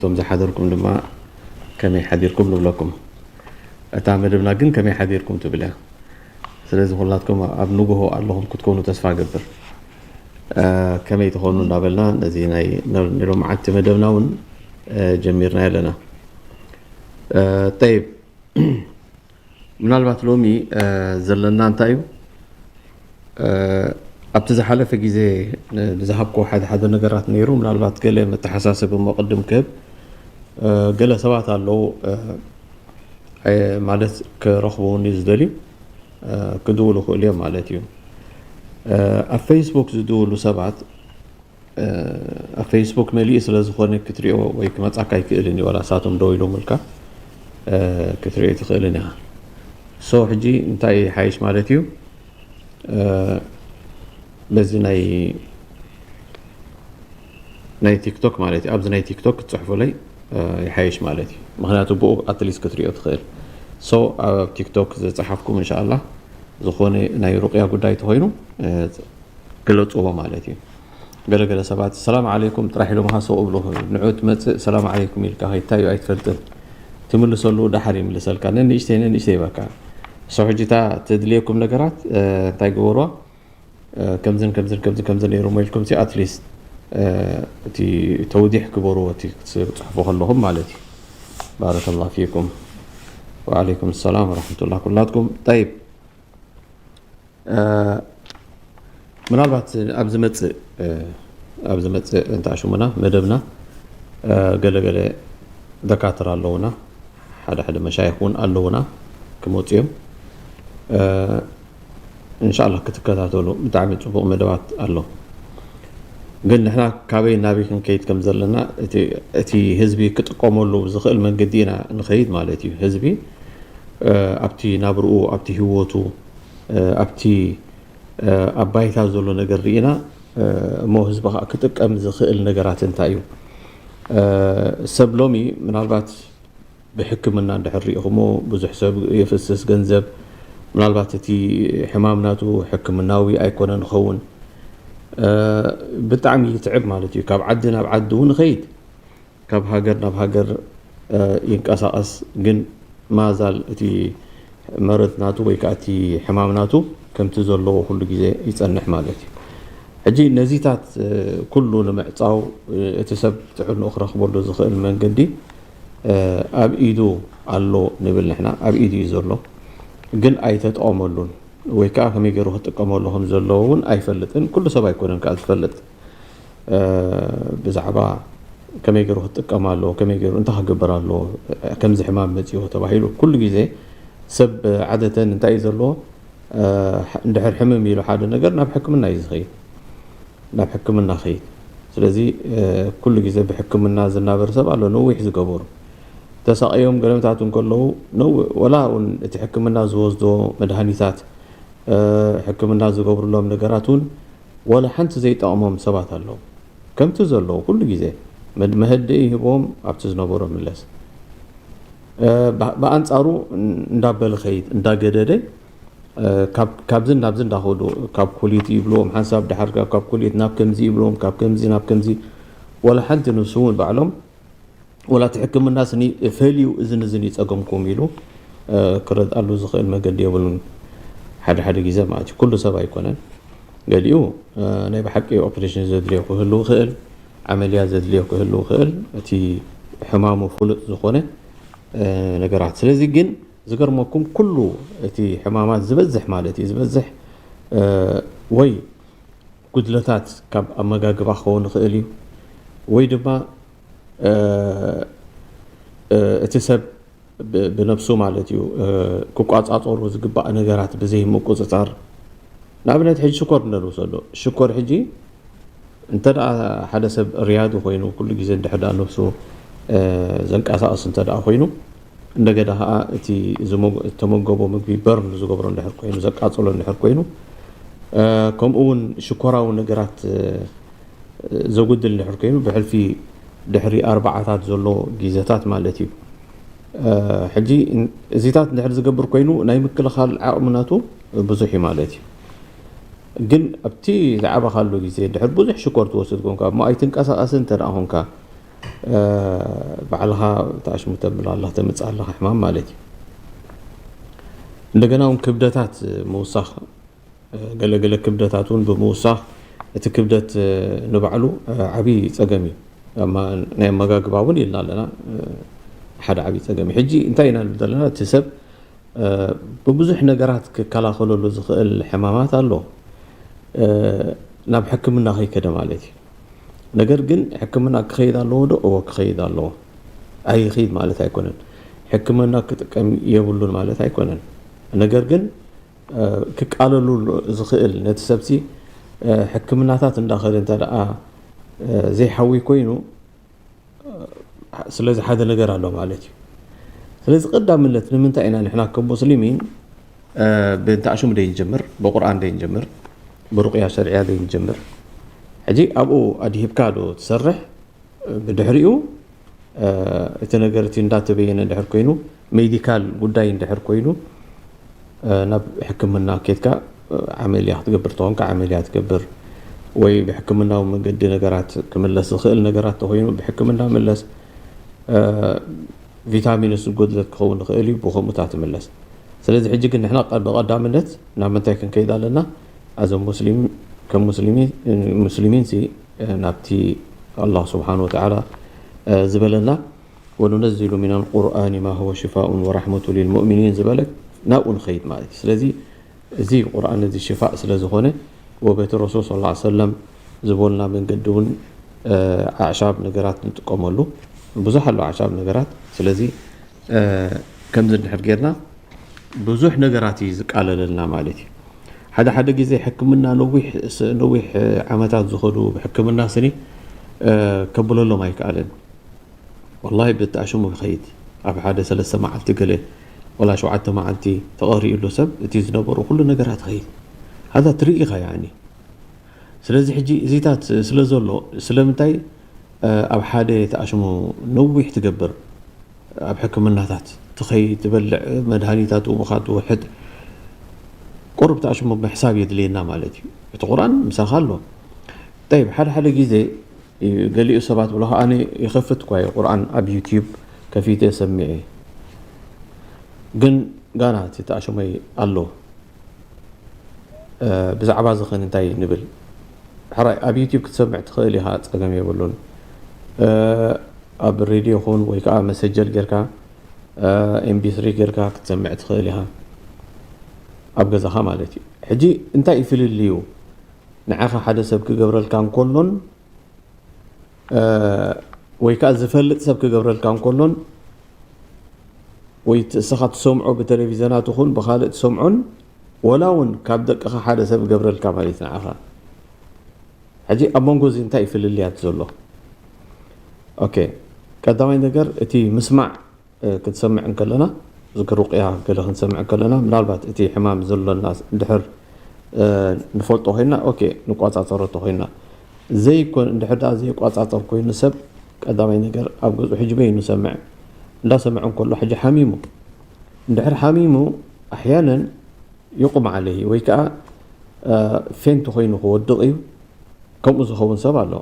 እቶም ዝሓደርኩም ድማ ከመይ ሓዲርኩም ንብለኩም። እታ መደብና ግን ከመይ ሓዲርኩም ትብል እያ። ስለዚ ኩላትኩም ኣብ ንግሆ ኣለኹም ክትኮኑ ተስፋ እገብር። እ፣ ከመይ ትኾኑ እንዳበልና ነዚ ናይ ነ-፣ ናይ ሎምዓንቲ መደብና እውን፣ እ፣ ጀሚርና ኣለና። እ፣ ጠይብ፣ ምናልባት ሎሚ፣ እ፣ ዘለና እንታይ እዩ? እ፣ ኣብቲ ዝሓለፈ ግዜ ን-፣ ንዝሃብኮ ሓደ ሓደ ነገራት ነይሩ። ምናልባት ገለ መተሓሳሰቢ እሞ ቅድም ክህብ፣ እ፣ ገለ ሰባት ኣለዉ፣ እ፣ ኣይ-፣ ማለት ክረኽቡኒ ዝደልዩ፣ እ፣ ክድውሉ ይኽእሉ እዮም ማለት እዩ። እ፣ ኣብ ፌስቡክ ዝድውሉ ሰባት፣ እ፣ ኣብ ፌስቡክ መሊኡ ስለ ዝኾነ ክትሪኦ ወይ ክመጻካ ኣይክእልን እዩ። ዋላ ሳቶም ደው ኢሎምልካ፣ እ፣ ክትሪኦ ኣይትኽእልን ኢኻ። ሶ ሕጂ እንታይ ይሓይሽ ማለት እዩ? እ፣ በዚ ናይ፣ ናይ ቲክቶክ ማለት እዩ። ኣብዚ ናይ ቲክቶክ ክትጽሕፉለይ፣ እ፣ ይሓይሽ ማለት እዩ። ምኽንያቱ ብኡ ኣትሊስት ክትሪኦ ትኽእል። ሶ ኣብ ቲክቶክ ዝጸሓፍኩም እንሻኣላህ ዝኾነ ናይ ሩቅያ ጉዳይ ተኾይኑ፣ እ፣ ግለጽዎ ማለት እዩ። ገለገለ ሰባት ሰላም ዓለይኩም ጥራሕ ኢሎምኻ ሰው እብሉ። ንዑ ትመጽእ ሰላም ዓለይኩም ኢልካ ከይታይ ኣይትፈልጥን። ትምልሰሉ ደሓር ይምልሰልካ። ነንእሽተይ ነንእሽተይ በቃ። ሶ ሕጂ እታ ትድልየኩም ነገራት፣ እ፣ እንታይ ግበርዋ? እ፣ ከምዝን ከምዝን ከምዝን ከምዝን ነይሩ እሞ ኢልኩም ሲ ኣትሊስት፣ እ፣ እቲ ተውዲሕ ግበርዎ እቲ ክትጽሕፉ ከለኹም ማለት እዩ። ባረከላሁ ፊኩም። ወዓለይኩም ሰላም ወረሕመቱላህ ኩላትኩም። ጠይብ። እ፣ ምናልባት ኣብ ዝመጽእ፣ እ፣ ኣብ ዝመጽእ እንታይ ሽሙና መደብና፣ እ፣ ገለገለ ደካትር ኣለዉና፣ ሓደ ሓደ መሻይኽ እውን ኣለዉና ክመጹ እዮም። እ፣ እንሻላ ክትከታተሉ ብጣዕሚ ጽቡቕ መደባት ኣሎ። ግን ንሕና ካበይ ናበይ ክንከይድ ከም ዘለና እቲ፣ እቲ ህዝቢ ክጥቀመሉ ዝኽእል መንገዲ ኢና ንኸይድ ማለት እዩ። ህዝቢ፣ እ፣ ኣብቲ ናብርኡ፣ ኣብቲ ህይወቱ፣ እ፣ ኣብቲ፣ እ፣ ኣብ ባይታ ዘሎ ነገር ርኢና፣ እ፣ እሞ ህዝቢ ኸዓ ክጥቀም ዝኽእል ነገራት እንታይ እዩ? እ፣ ሰብ ሎሚ ምናልባት ብሕክምና እንድሕር ሪኢኹሞ ብዙሕ ሰብ የፍስስ ገንዘብ። ምናልባት እቲ ሕማም ናቱ ሕክምናዊ ኣይኮነን ይኸውን። እ፣ ብጣዕሚ ይትዕብ ማለት እዩ። ካብ ዓዲ ናብ ዓዲ እውን ይኸይድ። ካብ ሃገር ናብ ሃገር፣ እ፣ ይንቀሳቐስ፣ ግን ማዛል እቲ መረድ ናቱ ወይ ከዓ እቲ ሕማም ናቱ ከምቲ ዘለዎ ኩሉ ግዜ ይጸንሕ ማለት እዩ። ሕጂ ነዚታት፣ እ፣ ኩሉ ንምዕጻው፣ እ፣ እቲ ሰብ ጥዕንኡ ክረኽበሉ ዝኽእል መንገዲ፣ እ፣ ኣብ ኢዱ ኣሎ ንብል ንሕና፣ ኣብ ኢዱ እዩ ዘሎ። ግን ኣይተጠቐመሉን ወይ ከዓ ከመይ ገይሩ ክጥቀመሉ ከም ዘለዎ እውን ኣይፈልጥን። ኩሉ ሰብ ኣይኮነን ከዓ ዝፈልጥ። እ፣ ብዛዕባ ከመይ ገይሩ ክጥቀም ኣለዎ፣ ከመይ ገይሩ እንታይ ክገብር ኣለዎ፣ ከምዚ ሕማም መጺኡ ተባሂሉ ኩሉ ግዜ ሰብ ዓደተን እንታይ እዩ ዘለዎ? እ፣ እንድሕር ሕምም ኢሉ ሓደ ነገር ናብ ሕክምና እዩ ዝኸይድ። ናብ ሕክምና ኸይድ። ስለዚ፣ እ፣ ኩሉ ግዜ ብሕክምና ዝናበር ሰብ ኣሎ፣ ነዊሕ ዝገበሩ። ተሳቐዮም ገለመታት እንከለዉ፣ ነው-፣ ወላ እውን እቲ ሕክምና ዝወስዶ መድሃኒታት፣ እ፣ ሕክምና ዝገብሩሎም ነገራት እውን ወላ ሓንቲ ዘይጠቕሞም ሰባት ኣለዉ። ከምቲ ዘለዉ ኩሉ ግዜ መድ-፣ መህድኢ ሂቦም ኣብቲ ዝነበሮ ምለስ። እ፣ ብ-፣ ብኣንጻሩ እንዳበለ ኸይድ፣ እንዳገደደ፣ እ፣ ካብ-፣ ካብዝን ናብዝን እንዳኸዱ፣ ካብ ኮሊት ይብልዎም ሓንሳብ፣ ድሓር ካብ፣ ካብ ኮሊት ናብ ከምዚ ይብልዎም፣ ካብ ከምዚ ናብ ከምዚ፣ ወላ ሓንቲ ንሱ እውን ባዕሎም፣ ወላ እቲ ሕክምና ስኒ ፈልዩ እዝን እዝን ይጸገምኩም ኢሉ፣ እ፣ ክረድኣሉ ዝኽእል መገዲ የብሉን። ሓደ ሓደ ግዜ ማለት እዩ። ኩሉ ሰብ ኣይኮነን። ገሊኡ፣ እ፣ ናይ ብሓቂ ኦፕሬሽን ዘድልዮ ክህሉ ይኽእል፣ ዓመልያ ዘድልዮ ክህሉ ይኽእል። እቲ ሕማሙ ፍሉጥ ዝኾነ፣ እ፣ ነገራት። ስለዚ ግን ዝገርመኩም ኩሉ እቲ ሕማማት ዝበዝሕ ማለት እዩ፣ ዝበዝሕ፣ እ፣ ወይ ጉድለታት ካብ ኣመጋግባ ክኸውን ይኽእል እዩ፣ ወይ ድማ፣ እ፣ እ፣ እቲ ሰብ ብ-፣ ብነብሱ ማለት እዩ፣ እ፣ ክቋጻጸሩ ዝግባእ ነገራት ብዘይ ምቁጽጻር። ንኣብነት ሕጂ ሽኮር እንውሰዶ። ሽኮር ሕጂ እንተ ደኣ ሓደ ሰብ ሪያዱ ኮይኑ ኩሉ ግዜ እንድሕር ደኣ ነብሱ፣ እ፣ ዘንቀሳቕስ እንተ ደኣ ኮይኑ፣ እንደገና ኸኣ እቲ ዝመጎ-፣ እተመገቦ ምግቢ በርን ዝገብሮ እንድሕር ኮይኑ፣ ዘቃጽሎ እንድሕር ኮይኑ፣ እ፣ ከምኡ እውን ሽኮራዊ ነገራት፣ እ፣ ዘጉድል እንድሕር ኮይኑ፣ ብሕልፊ ድሕሪ ኣርባዓታት ዘሎ ግዜታት ማለት እዩ። እ፣ ሕጂ ን-፣ እዚታት እንድሕር ዝገብር ኮይኑ፣ ናይ ምክልኻል ዓቕሚ ናቱ ብዙሕ እዩ ማለት እዩ። ግን ኣብቲ ዝዓበኻሉ ግዜ፣ ድሕር ብዙሕ ሽኮር ትወስድ ኮንካ፣ እሞ ኣይትንቀሳቐስን እንተ ደኣ ኾንካ፣ ባዕልኻ ተኣሽሙ ተብል ኣለኻ፣ ተምፅእ ኣለኻ ሕማም ማለት እዩ። እንደገና እውን ክብደታት ምውሳኽ፣ ገለገለ ክብደታት እውን ብምውሳኽ፣ እቲ ክብደት ንባዕሉ ዓብዪ ፀገም እዩ። ናይ ኣመጋግባ እውን ኢልና ኣለና፣ ሓደ ዓብዪ ፀገም እዩ። ሕጂ እንታይ ኢና ንብል ዘለና? እቲ ሰብ ብብዙሕ ነገራት ክከላኸለሉ ዝኽእል ሕማማት ኣሎ፣ ናብ ሕክምና ከይከደ ማለት እዩ። ነገር ግን ሕክምና ክኸይድ ኣለዎ ዶ? እዎ ክኸይድ ኣለዎ። ኣይኸይድ ማለት ኣይኮነን። ሕክምና ክጥቀም የብሉን ማለት ኣይኮነን። ነገር ግን ክቃለሉ ዝኽእል፣ ነቲ ሰብሲ ሕክምናታት እንዳኸደ እንተ ደኣ ዘይሓዊ ኮይኑ፣ ስለዚ ሓደ ነገር ኣሎ ማለት እዩ። ስለዚ ቀዳምነት ንምንታይ ኢና ንሕና ከም ሙስሊሚን ብእንተ ኣሽሙ ደይንጀምር፣ ብቁርኣን ደይንጀምር፣ ብሩቅያ ሸርዕያ ደይንጀምር? ሕጂ ኣብኡ ኣድሂብካ ዶ ትሰርሕ? ብድሕሪኡ እቲ ነገር እቲ እንዳተበየነ እንድሕር ኮይኑ፣ ሜዲካል ጉዳይ እንድሕር ኮይኑ፣ ናብ ሕክምና ኬድካ ዓመልያ ክትገብር ተኾንካ ዓመልያ ትገብር፣ ወይ ብሕክምናዊ መንገዲ ነገራት ክምለስ ዝኽእል ነገራት ተኾይኑ ብሕክምና ምለስ። ቪታሚንስ ዝጎድለት ክኸውን ይኽእል እዩ፣ ብኸምኡታ ትምለስ። ስለዚ ሕጂ ግን ንሕና ቀ-፣ ብቐዳምነት ናብ ምንታይ ክንከይድ ኣለና? ኣዞም ሙስሊም፣ ከም ሙስሊሚን፣ ሙስሊሚን ሲ ናብቲ ኣላህ ስብሓን ወተዓላ ዝበለና፣ ወኑነዚሉ ሚነል ቁርኣኒ ማ ሁወ ሽፋኡን ወራሕመቱ ሊልሙእሚኒን ዝበለ ናብኡ ንኸይድ ማለት እዩ። ስለዚ እዚ ቁርኣን እዚ ሽፋእ ስለ ዝኾነ፣ ወበቲ ረሱል ሰለላሁ ዐለይሂ ወሰለም ዝበሉና መንገዲ እውን ኣዕሻብ ነገራት ንጥቀመሉ። ብዙሕ ኣሎ ኣዕሻብ ነገራት። ስለዚ ከምዚ እንድሕር ጌርና ብዙሕ ነገራት እዩ ዝቃለለልና ማለት እዩ። ሓደ ሓደ ግዜ ሕክምና ነዊሕ ስ-፣ ነዊሕ ዓመታት ዝኸዱ ብሕክምና ስኒ ከብለሎም ኣይከኣልን። ወላሂ ብተኣሽሙ ይኸይድ። ኣብ ሓደ ሰለስተ መዓልቲ ገለ ወላ ሸውዓተ መዓልቲ ተቐሪኡሉ ሰብ እቲ ዝነበሩ ኩሉ ነገራት ይኸይድ። ሃዛ ትርኢ ኢኻ ያኒ። ስለዚ ሕጂ እዚታት ስለ ዘሎ ስለምንታይ ኣብ ሓደ ተኣሽሙ ነዊሕ ትገብር? ኣብ ሕክምናታት ትኸይድ፣ ትበልዕ፣ መድሃኒታት ብኻ ትውሕጥ፣ ቁሩብ ተኣሽሙ ምሕሳብ የድልየና ማለት እዩ። እቲ ቁርኣን ምሳኻ ኣሎ። ጠይብ፣ ሓደ ሓደ ግዜ ገሊኡ ሰባት ብሎ ኣነ ይኸፍት እኳ እየ ቁርኣን ኣብ ዩትዩብ ከፊተ ሰሚዐ፣ ግን ጋና እቲ ተኣሽሞይ ኣሎ። ብዛዕባ እዚ ኸን እንታይ ንብል? ሕራይ ኣብ ዩትዩብ ክትሰምዕ ትኽእል ኢኻ፣ ጸገም የብሉን። ኣብ ሬድዮ ኹን ወይ ከዓ መሰጀል ጌርካ፣ ኤምቢ ስሪ ጌርካ ክትሰምዕ ትኽእል ኢኻ፣ ኣብ ገዛኻ ማለት እዩ። ሕጂ እንታይ እዩ ፍልልዩ? ንዓኻ ሓደ ሰብ ክገብረልካ እንከሎን ወይ ከዓ ዝፈልጥ ሰብ ክገብረልካ እንከሎን ወይ እቲ እስኻ ትሰምዖ ብቴሌቪዘናት ይኹን ብኻልእ ትሰምዖን፣ ወላ እውን ካብ ደቅኻ ሓደ ሰብ ገብረልካ ማለት ንዓኻ። ሕጂ ኣብ መንጎ እዚ እንታይ እዩ ፍልልያት ዘሎ? ኦኬ፣ ቀዳማይ ነገር እቲ ምስማዕ፣ እ፣ ክትሰምዕ እንከለና፣ እዚ ሩቅያ ገለ ክንሰምዕ እንከለና፣ ምናልባት እቲ ሕማም ዘሎና እንድሕር፣ እ፣ ንፈልጦ ኮይንና፣ ኦኬ፣ ንቋጻጸሮ እንተኮይንና። ዘይኮን፣ እንድሕር ደኣ ዘይቋጻጸር ኮይኑ ሰብ፣ ቀዳማይ ነገር ኣብ ገዝኡ ሕጂ በይኑ ሰምዕ፣ እንዳሰምዐ እንከሎ ሕጂ ሓሚሙ። እንድሕር ሓሚሙ፣ ኣሕያነን ይቁም ዓለይሂ ወይ ከዓ፣ እ፣ ፌንት ኮይኑ ክወድቕ እዩ። ከምኡ ዝኸውን ሰብ ኣሎ።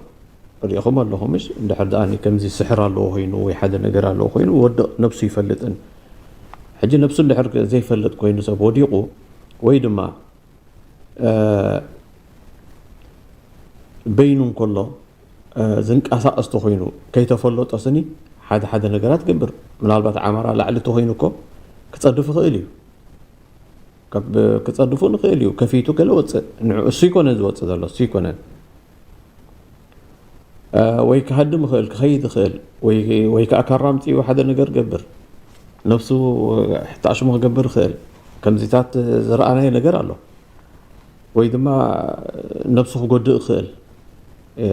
ሪኢኹም ኣለኹም፣ ምሽ? እንድሕር ደኣ ከምዚ ስሕር ኣለዎ ኮይኑ ወይ ሓደ ነገር ኣለዎ ኮይኑ ወድቕ ነብሱ ይፈልጥን። ሕጂ ነብሱ እንድሕር ዘይፈልጥ ኮይኑ ሰብ ወዲቑ ወይ ድማ፣ እ፣ በይኑ እንከሎ፣ እ፣ ዝንቀሳቐስ ተኾይኑ ከይተፈለጦ ስኒ ሓደ ሓደ ነገራት ገብር። ምናልባት ዓመራ ላዕሊ ተኾይኑ እኮ ክጸድፍ ይኽእል እዩ። ካብ ክጸድፉ ንኽእል እዩ። ከፊቱ ገለ ወጽእ። ንዑ እሱ ይኮነን ዝወጽእ ዘሎ፣ እሱ ይኮነን። እ፣ ወይ ክሃድም ይኽእል፣ ክኸይድ ይኽእል፣ ወይ፣ ወይ ከዓ ካራ ኣምጺኡ ሓደ ነገር ገብር። ነብሱ ተኣሽሞ ክገብር ይኽእል። ከምዚታት ዝረኣናዮ ነገር ኣሎ። ወይ ድማ ነብሱ ክጎድእ ይኽእል። እ፣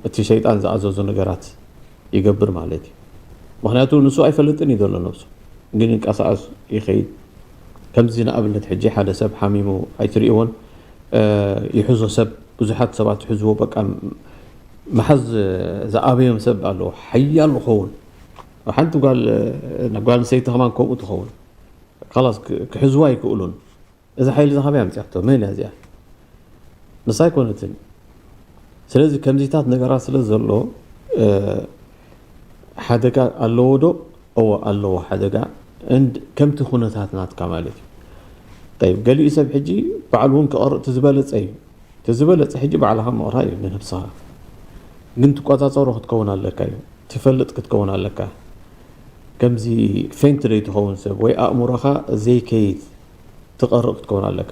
እቲ ሸይጣን ዝኣዘዞ ነገራት ይገብር ማለት እዩ። ምኽንያቱ ንሱ ኣይፈልጥን እዩ ዘሎ ነብሱ። ግን ይንቀሳቐስ ይኸይድ። ከምዚ ንኣብነት ሕጂ ሓደ ሰብ ሓሚሙ ኣይትርእይዎን፣ እ፣ ይሕዞ ሰብ፣ ብዙሓት ሰባት ይሕዝዎ፣ በቃ ምሓዝ ዝኣበዮም ሰብ ኣለዎ። ሓያል ክኸውን። ሓንቲ ጓል፣ እ፣ ጓል ኣንስተይቲ ከማን ከምኡ ትኸውን። ካላስ ክ-፣ ክሕዝዋ ኣይክእሉን። እዚ ሓይሊ እዚ ካበይ ኣምጺኣቶ? መን እያ እዚኣ? ንሳ ኣይኮነትን። ስለዚ ከምዚታት ነገራት ስለ ዘሎ፣ እ፣ ሓደጋ ኣለዎ ዶ? እወ ኣለዎ ሓደጋ። እንድ ከምቲ ኩነታት ናትካ ማለት እዩ። ጠይብ፣ ገሊኡ ሰብ ሕጂ ባዕሉ እውን ክቐርእ እቲ ዝበለጸ እዩ። እቲ ዝበለጸ ሕጂ ባዕልኻ ምቕራእ እዩ ንነብስኻ። ግን ትቆጻጸሮ ክትከውን ኣለካ እዩ። ትፈልጥ ክትከውን ኣለካ። ከምዚ ፌንት ደይ ትኸውን ሰብ ወይ ኣእምሮኻ ዘይከይድ ትቐርእ ክትከውን ኣለካ።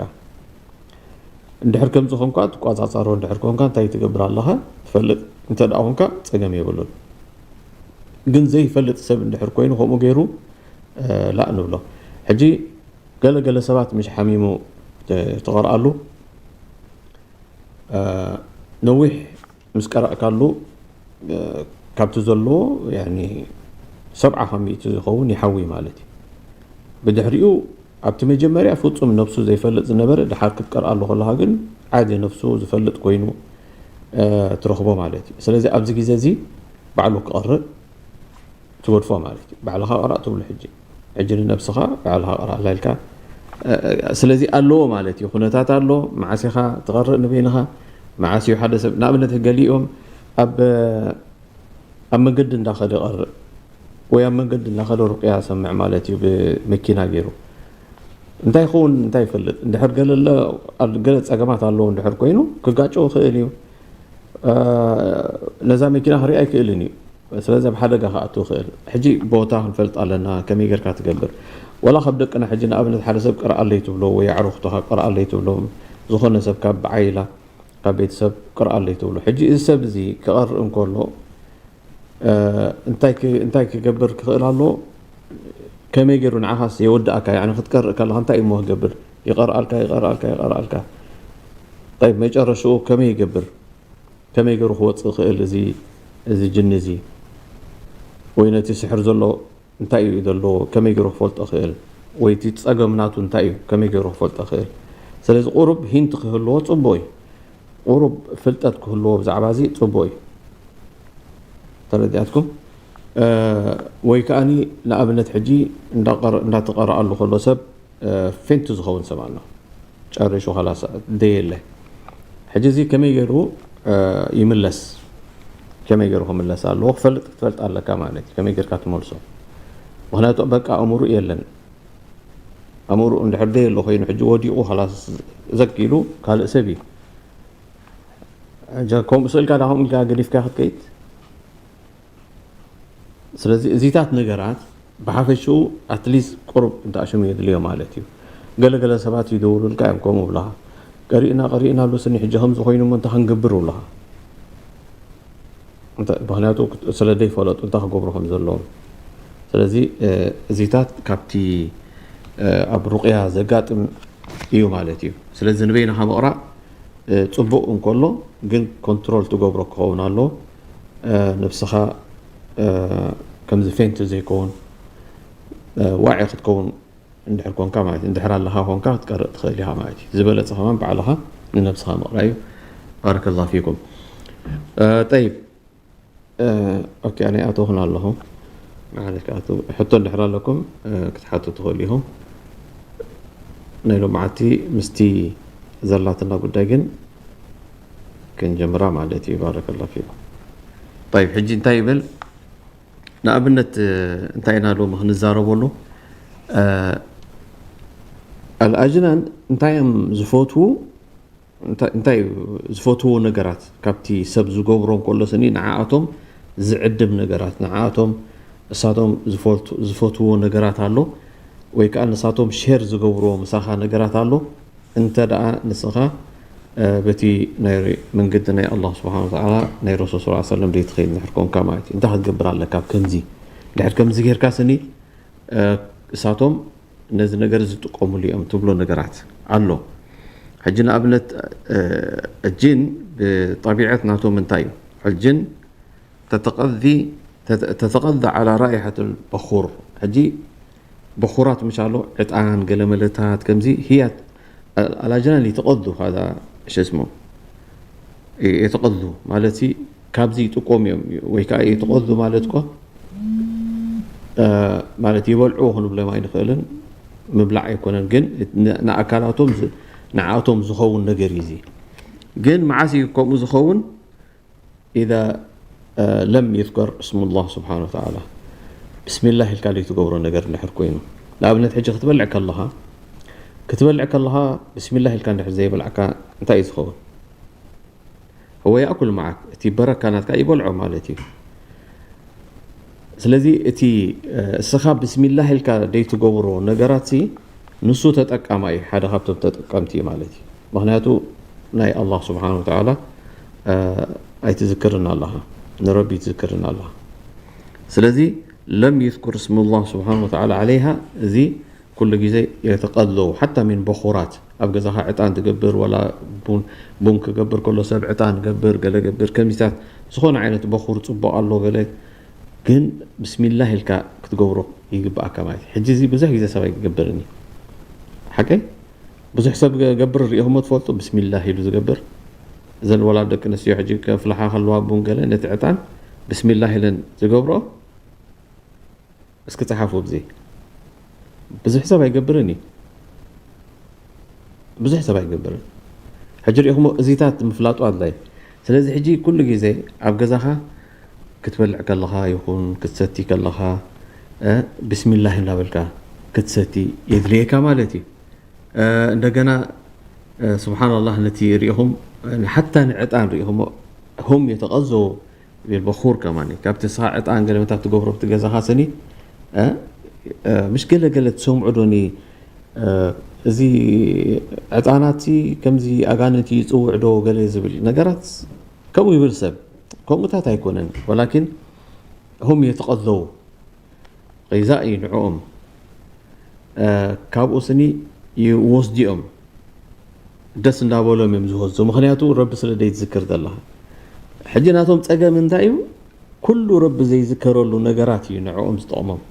እንድሕር ከምዚ ኮንካ ትቆጻጸሮ እንድሕር ኮንካ እንታይ ትገብር ኣለኻ ትፈልጥ እንተ ደኣ ኮንካ ጸገም የብሉን። ግን ዘይፈልጥ ሰብ እንድሕር ኮይኑ ከምኡ ገይሩ እ፣ ላእ ንብሎ። ሕጂ ገለ ገለ ሰባት ምሽ ሓሚሙ እ፣ ትቐርኣሉ እ፣ ነዊሕ ምስ ቀረእካሉ እ፣ ካብቲ ዘለዎ ያኒ ሰብዓ ካብ ሚእቲ ዝኸውን ይሓዊ ማለት እዩ። ብድሕሪኡ ኣብቲ መጀመርያ ፍጹም ነብሱ ዘይፈልጥ ዝነበረ ድሓር ክትቀርኣሉ ከለኻ ግን ዓዲ ነብሱ ዝፈልጥ ኮይኑ እ፣ ትረኽቦ ማለት እዩ። ስለዚ ኣብዚ ግዜ እዚ ባዕሉ ክቐርእ ትገድፎ ማለት እዩ። ባዕልኻ ቅራእ ትብሉ ሕጂ ሕጂ ንነብስኻ ባዕልኻ ቅራእ ኣላ ኢልካ እ፣ ስለዚ ኣለዎ ማለት እዩ። ኩነታት ኣሎ። መዓስ ኢኻ ትቐርእ ንበይንኻ፣ መዓስ እዩ ሓደ ሰብ ንኣብነት ገሊኦም ኣብ ኣብ መንገዲ እንዳኸደ ይቐርእ ወይ ኣብ መንገዲ እንዳኸደ ሩቅያ ሰምዕ ማለት እዩ። ብመኪና ገይሩ እንታይ ይኸውን እንታይ ይፈልጥ። እንድሕር ገለ ኣሎ፣ ኣብ ገለ ጸገማት ኣለዎ እንድሕር ኮይኑ ክጋጨው ይኽእል እዩ። እ፣ ነዛ መኪና ክሪኣ ኣይክእልን እዩ። ስለዚ ኣብ ሓደጋ ክኣቱ ይኽእል። ሕጂ ቦታ ክንፈልጥ ኣለና። ከመይ ጌርካ ትገብር? ወላ ካብ ደቅና ሕጂ ንኣብነት ሓደ ሰብ ቅርኣለይ ትብሎ ወይ ኣዕሩኽትኻ ቅርኣለይ ትብሎም፣ ዝኾነ ሰብ ካብ ዓይላ ካብ ቤተሰብ ቅርኣለይ ትብሎ። ሕጂ እዚ ሰብ እዚ ክቐርእ እንከሎ እ፣ እንታይ ክ- እንታይ ክገብር ክኽእል ኣለዎ? ከመይ ገይሩ ንዓኻስ የወድኣካ? ያኒ ክትቀርእ ከለኻ እንታይ እሞ ክገብር? ይቐርኣልካ ይቐርኣልካ ይቐርኣልካ። ጠይብ መጨረሽኡ ከመይ ይገብር? ከመይ ገይሩ ክወፅእ ይኽእል እዚ እዚ ጅኒ እዚ? ወይ ነቲ ስሕር ዘሎ እንታይ እዩ ዘለዎ ከመይ ገይሩ ክፈልጦ ይኽእል? ወይ እቲ ፀገም ናቱ እንታይ እዩ ከመይ ገይሩ ክፈልጦ ይኽእል? ስለዚ ቁሩብ ሂንት ክህልዎ ፅቡቕ እዩ። ቁሩብ ፍልጠት ክህልዎ ብዛዕባ እዚ ፅቡቕ እዩ። ተረዲኣትኩም? እ፣ ወይ ከኣኒ ንኣብነት ሕጂ እንዳቀረ- እንዳተቐረኣሉ ከሎ ሰብ እ፣ ፌንት ዝኸውን ሰብ ኣሎ። ጨሪሹ ኸላስ ደየለ። ሕጂ እዚ ከመይ ገይሩ እ፣ ይምለስ? ከመይ ገይሩ ክምለስ ኣለዎ? ክፈልጥ ክትፈልጥ ኣለካ ማለት እዩ። ከመይ ጌርካ ትመልሶ? ምኽንያቱ በቃ ኣእምሩ የለን። ኣእምሩ እንድሕር ደየሎ ኮይኑ ሕጂ ወዲቑ ኸላስ ዘግ ኢሉ ካልእ ሰብ እዩ። ሕጂ ከምኡ ስእልካ ዳ ከምኡ ኢልካ ገዲፍካ ክትከይድ? ስለዚ እዚታት ነገራት ብሓፈሽኡ ኣትሊስት ቁሩብ እንተኣሽሙ የድልዮ ማለት እዩ። ገለገለ ሰባት ይደውሉልካ እዮም ከምኡ ብለኻ። ቀሪእና ቀሪእና ሉ ስኒ ሕጂ ከምዚ ኮይኑ እሞ እንታይ ክንገብር ብለኻ። እንተ- ምኽንያቱ ስለ ዘይፈለጡ እንታይ ክገብሩ ከም ዘለዎም። ስለዚ እ፣ እዚታት ካብቲ እ፣ ኣብ ሩቕያ ዘጋጥም እዩ ማለት እዩ። ስለዚ ንበይንኻ ምቕራእ እ፣ ጽቡቕ እንከሎ ግን ኮንትሮል ትገብሮ ክኸውን ኣለዎ። እ፣ ነብስኻ እ፣ ከምዚ ፌንት ዘይከውን እ፣ ዋዒ ክትከውን እንድሕር ኮንካ ማለት እዩ። እንድሕር ኣለኻ ኮንካ ክትቀርእ ትኽእል ኢኻ ማለት እዩ። ዝበለጸ ከማን ባዕልኻ ንነብስኻ ምቕራይ እዩ። ባረከላሁ ፊኩም። እ፣ ጠይብ እ፣ ኦኬ፣ ኣነ ኣተኹን ኣለኹ። ማለት ከኣ ሕቶ እንድሕር ኣለኩም እ፣ ክትሓቱ ትኽእሉ ኢኹም። ናይ ሎማዓቲ ምስቲ ዘላትና ጉዳይ ግን ክንጀምራ ማለት እዩ። ባረከላሁ ፊኩም። ጠይብ ሕጂ እንታይ ይብል? ንኣብነት እ፣ እንታይ ኢና ሎሚ ክንዛረበሉ? እ፣ ኣልኣጅናን እንታይ እዮም ዝፈትዉ? እንታይ እንታይ እዩ ዝፈትዎ ነገራት ካብቲ ሰብ ዝገብሮ እንከሎ ስኒ ንዓኣቶም ዝዕድም ነገራት ንዓኣቶም እሳቶም ዝፈልቱ- ዝፈትዎ ነገራት ኣሎ ወይ ከዓ ንሳቶም ሼር ዝገብርዎ ምሳኻ ነገራት ኣሎ እንተ ደኣ ንስኻ እ፣ በቲ ናይ መንገዲ ናይ ኣላህ ስብሓን ወተዓላ ናይ ረሱል ስ ሰለም ዘይትኸይድ እንድሕር ኮንካ ማለት እዩ እንታይ ክትገብር ኣለካ ኣብ ከምዚ ድሕር ከምዚ ጌርካ ስኒ እ፣ እሳቶም ነዚ ነገር ዝጥቀሙሉ እዮም ትብሎ ነገራት ኣሎ ሕጂ ንኣብነት እ፣ ጅን ብጠቢዐት ናቶም እንታይ እዩ ጅን ተተቐዚ ተተ- ተተቐዚ ዓላ ራኢሐት በኹር ሕጂ በኹራት ምሻሎ ዕጣን ገለመለታት ከምዚ ህያት ኣላጅናን ይተቐዙ ሃዛ ሽስሞ የተቐዙ ማለት ካብዚ ይጥቀሙ እዮም ወይ ከዓ የተቐዙ ማለት እኮ ማለት ይበልዑ ክንብሎም ኣይንኽእልን ምብላዕ ኣይኮነን ግን ንኣካላቶም ንዓቶም ዝኸውን ነገር እዩ እዚ ግን መዓስ እዩ ከምኡ ዝኸውን إذا ለም ይዝከር እስሙላህ ስብሓን ወተዓላ። ብስሚላህ ኢልካ ዘይትገብሮ ነገር እንድሕር ኮይኑ፣ ንኣብነት ሕጂ ክትበልዕ ከለኻ ክትበልዕ ከለኻ ብስሚላህ ኢልካ እንድሕር ዘይበላዕካ እንታይ እዩ ዝኸውን? هو يأكل معك، እቲ በረካ ናትካ ይበልዖ ማለት እዩ። ስለዚ እቲ እስኻ ብስሚላህ ኢልካ ዘይትገብሮ ነገራት ንሱ ተጠቃማይ ሓደ ካብቶም ተጠቀምቲ ማለት እዩ። ምክንያቱ ናይ ኣላህ ስብሓን ወተዓላ ኣይትዝክርን ኣለኻ፣ ንረቢ ትዝክርን ኣለኻ። ስለዚ ለም ይዝኩር እስሙላህ ስብሓን ወተዓላ ዓለይሃ፣ እዚ ኩሉ ግዜ የተቀዘው ሓታ ሚን በኹራት፣ ኣብ ገዛኻ ዕጣን ትገብር፣ ወላ ቡን ክገብር ከሎ ሰብ ዕጣን ገብር፣ ገለ ገብር፣ ከሚታት ዝኾነ ዓይነት በኹር ጽቡቕ ኣሎ ገለ፣ ግን ብስሚላህ ኢልካ ክትገብሮ ይግብኣካ ማለት እዩ። ሕጂ እዚ ብዙሕ ግዜ ሰብ ኣይገብርን እዩ። ሓቀይ? ብዙሕ ሰብ ገብር ሪኢኹሞ ትፈልጡ? ብስሚላህ ኢሉ ዝገብር። እዘን ወላ ደቂ ኣንስትዮ ሕጂ ከፍልሓ ከለዋ ቡን ገለ ነቲ ዕጣን ብስሚላህ ኢለን ዝገብሮ እስኪ ጸሓፉ ኣብዚ። ብዙሕ ሰብ ኣይገብርን እዩ። ብዙሕ ሰብ ኣይገብርን። ሕጂ ሪኢኹሞ እዚታት ምፍላጡ ኣድላይ። ስለዚ ሕጂ ኩሉ ግዜ ኣብ ገዛኻ ክትበልዕ ከለኻ ይኹን ክትሰቲ ከለኻ ብስሚላህ እናበልካ ክትሰቲ የድልየካ ማለት እዩ። እንደገና ስብሓንላህ ነቲ ሪኢኹም ሓታ ንዕጣን ሪኢኹሞ ሁም የተቐዘው ቢል በኹር ከማን ካብቲ ስኻ ዕጣን ገለ መታት ትገብሮ ብቲ ገዛኻ ስኒ ምሽ ገለ ገለ ትሰምዑ ዶኒ እዚ ዕጣናት ከምዚ ኣጋንንቲ ይጽውዕ ዶ ገለ ዝብል ነገራት ከምኡ ይብል ሰብ። ከምኡታት ኣይኮነን፣ ወላኪን ሁም የተቐዘው ዛ እዩ ንዕኦም ካብኡ ስኒ ይወስዲኦም ደስ እንዳበሎም እዮም ዝወስዱ። ምክንያቱ ረቢ ስለ ደይትዝክር ዘለኻ። ሕጂ ናቶም ጸገም እንታይ እዩ? ኩሉ ረቢ ዘይዝከረሉ ነገራት እዩ ንዕኦም ዝጠቕሞም።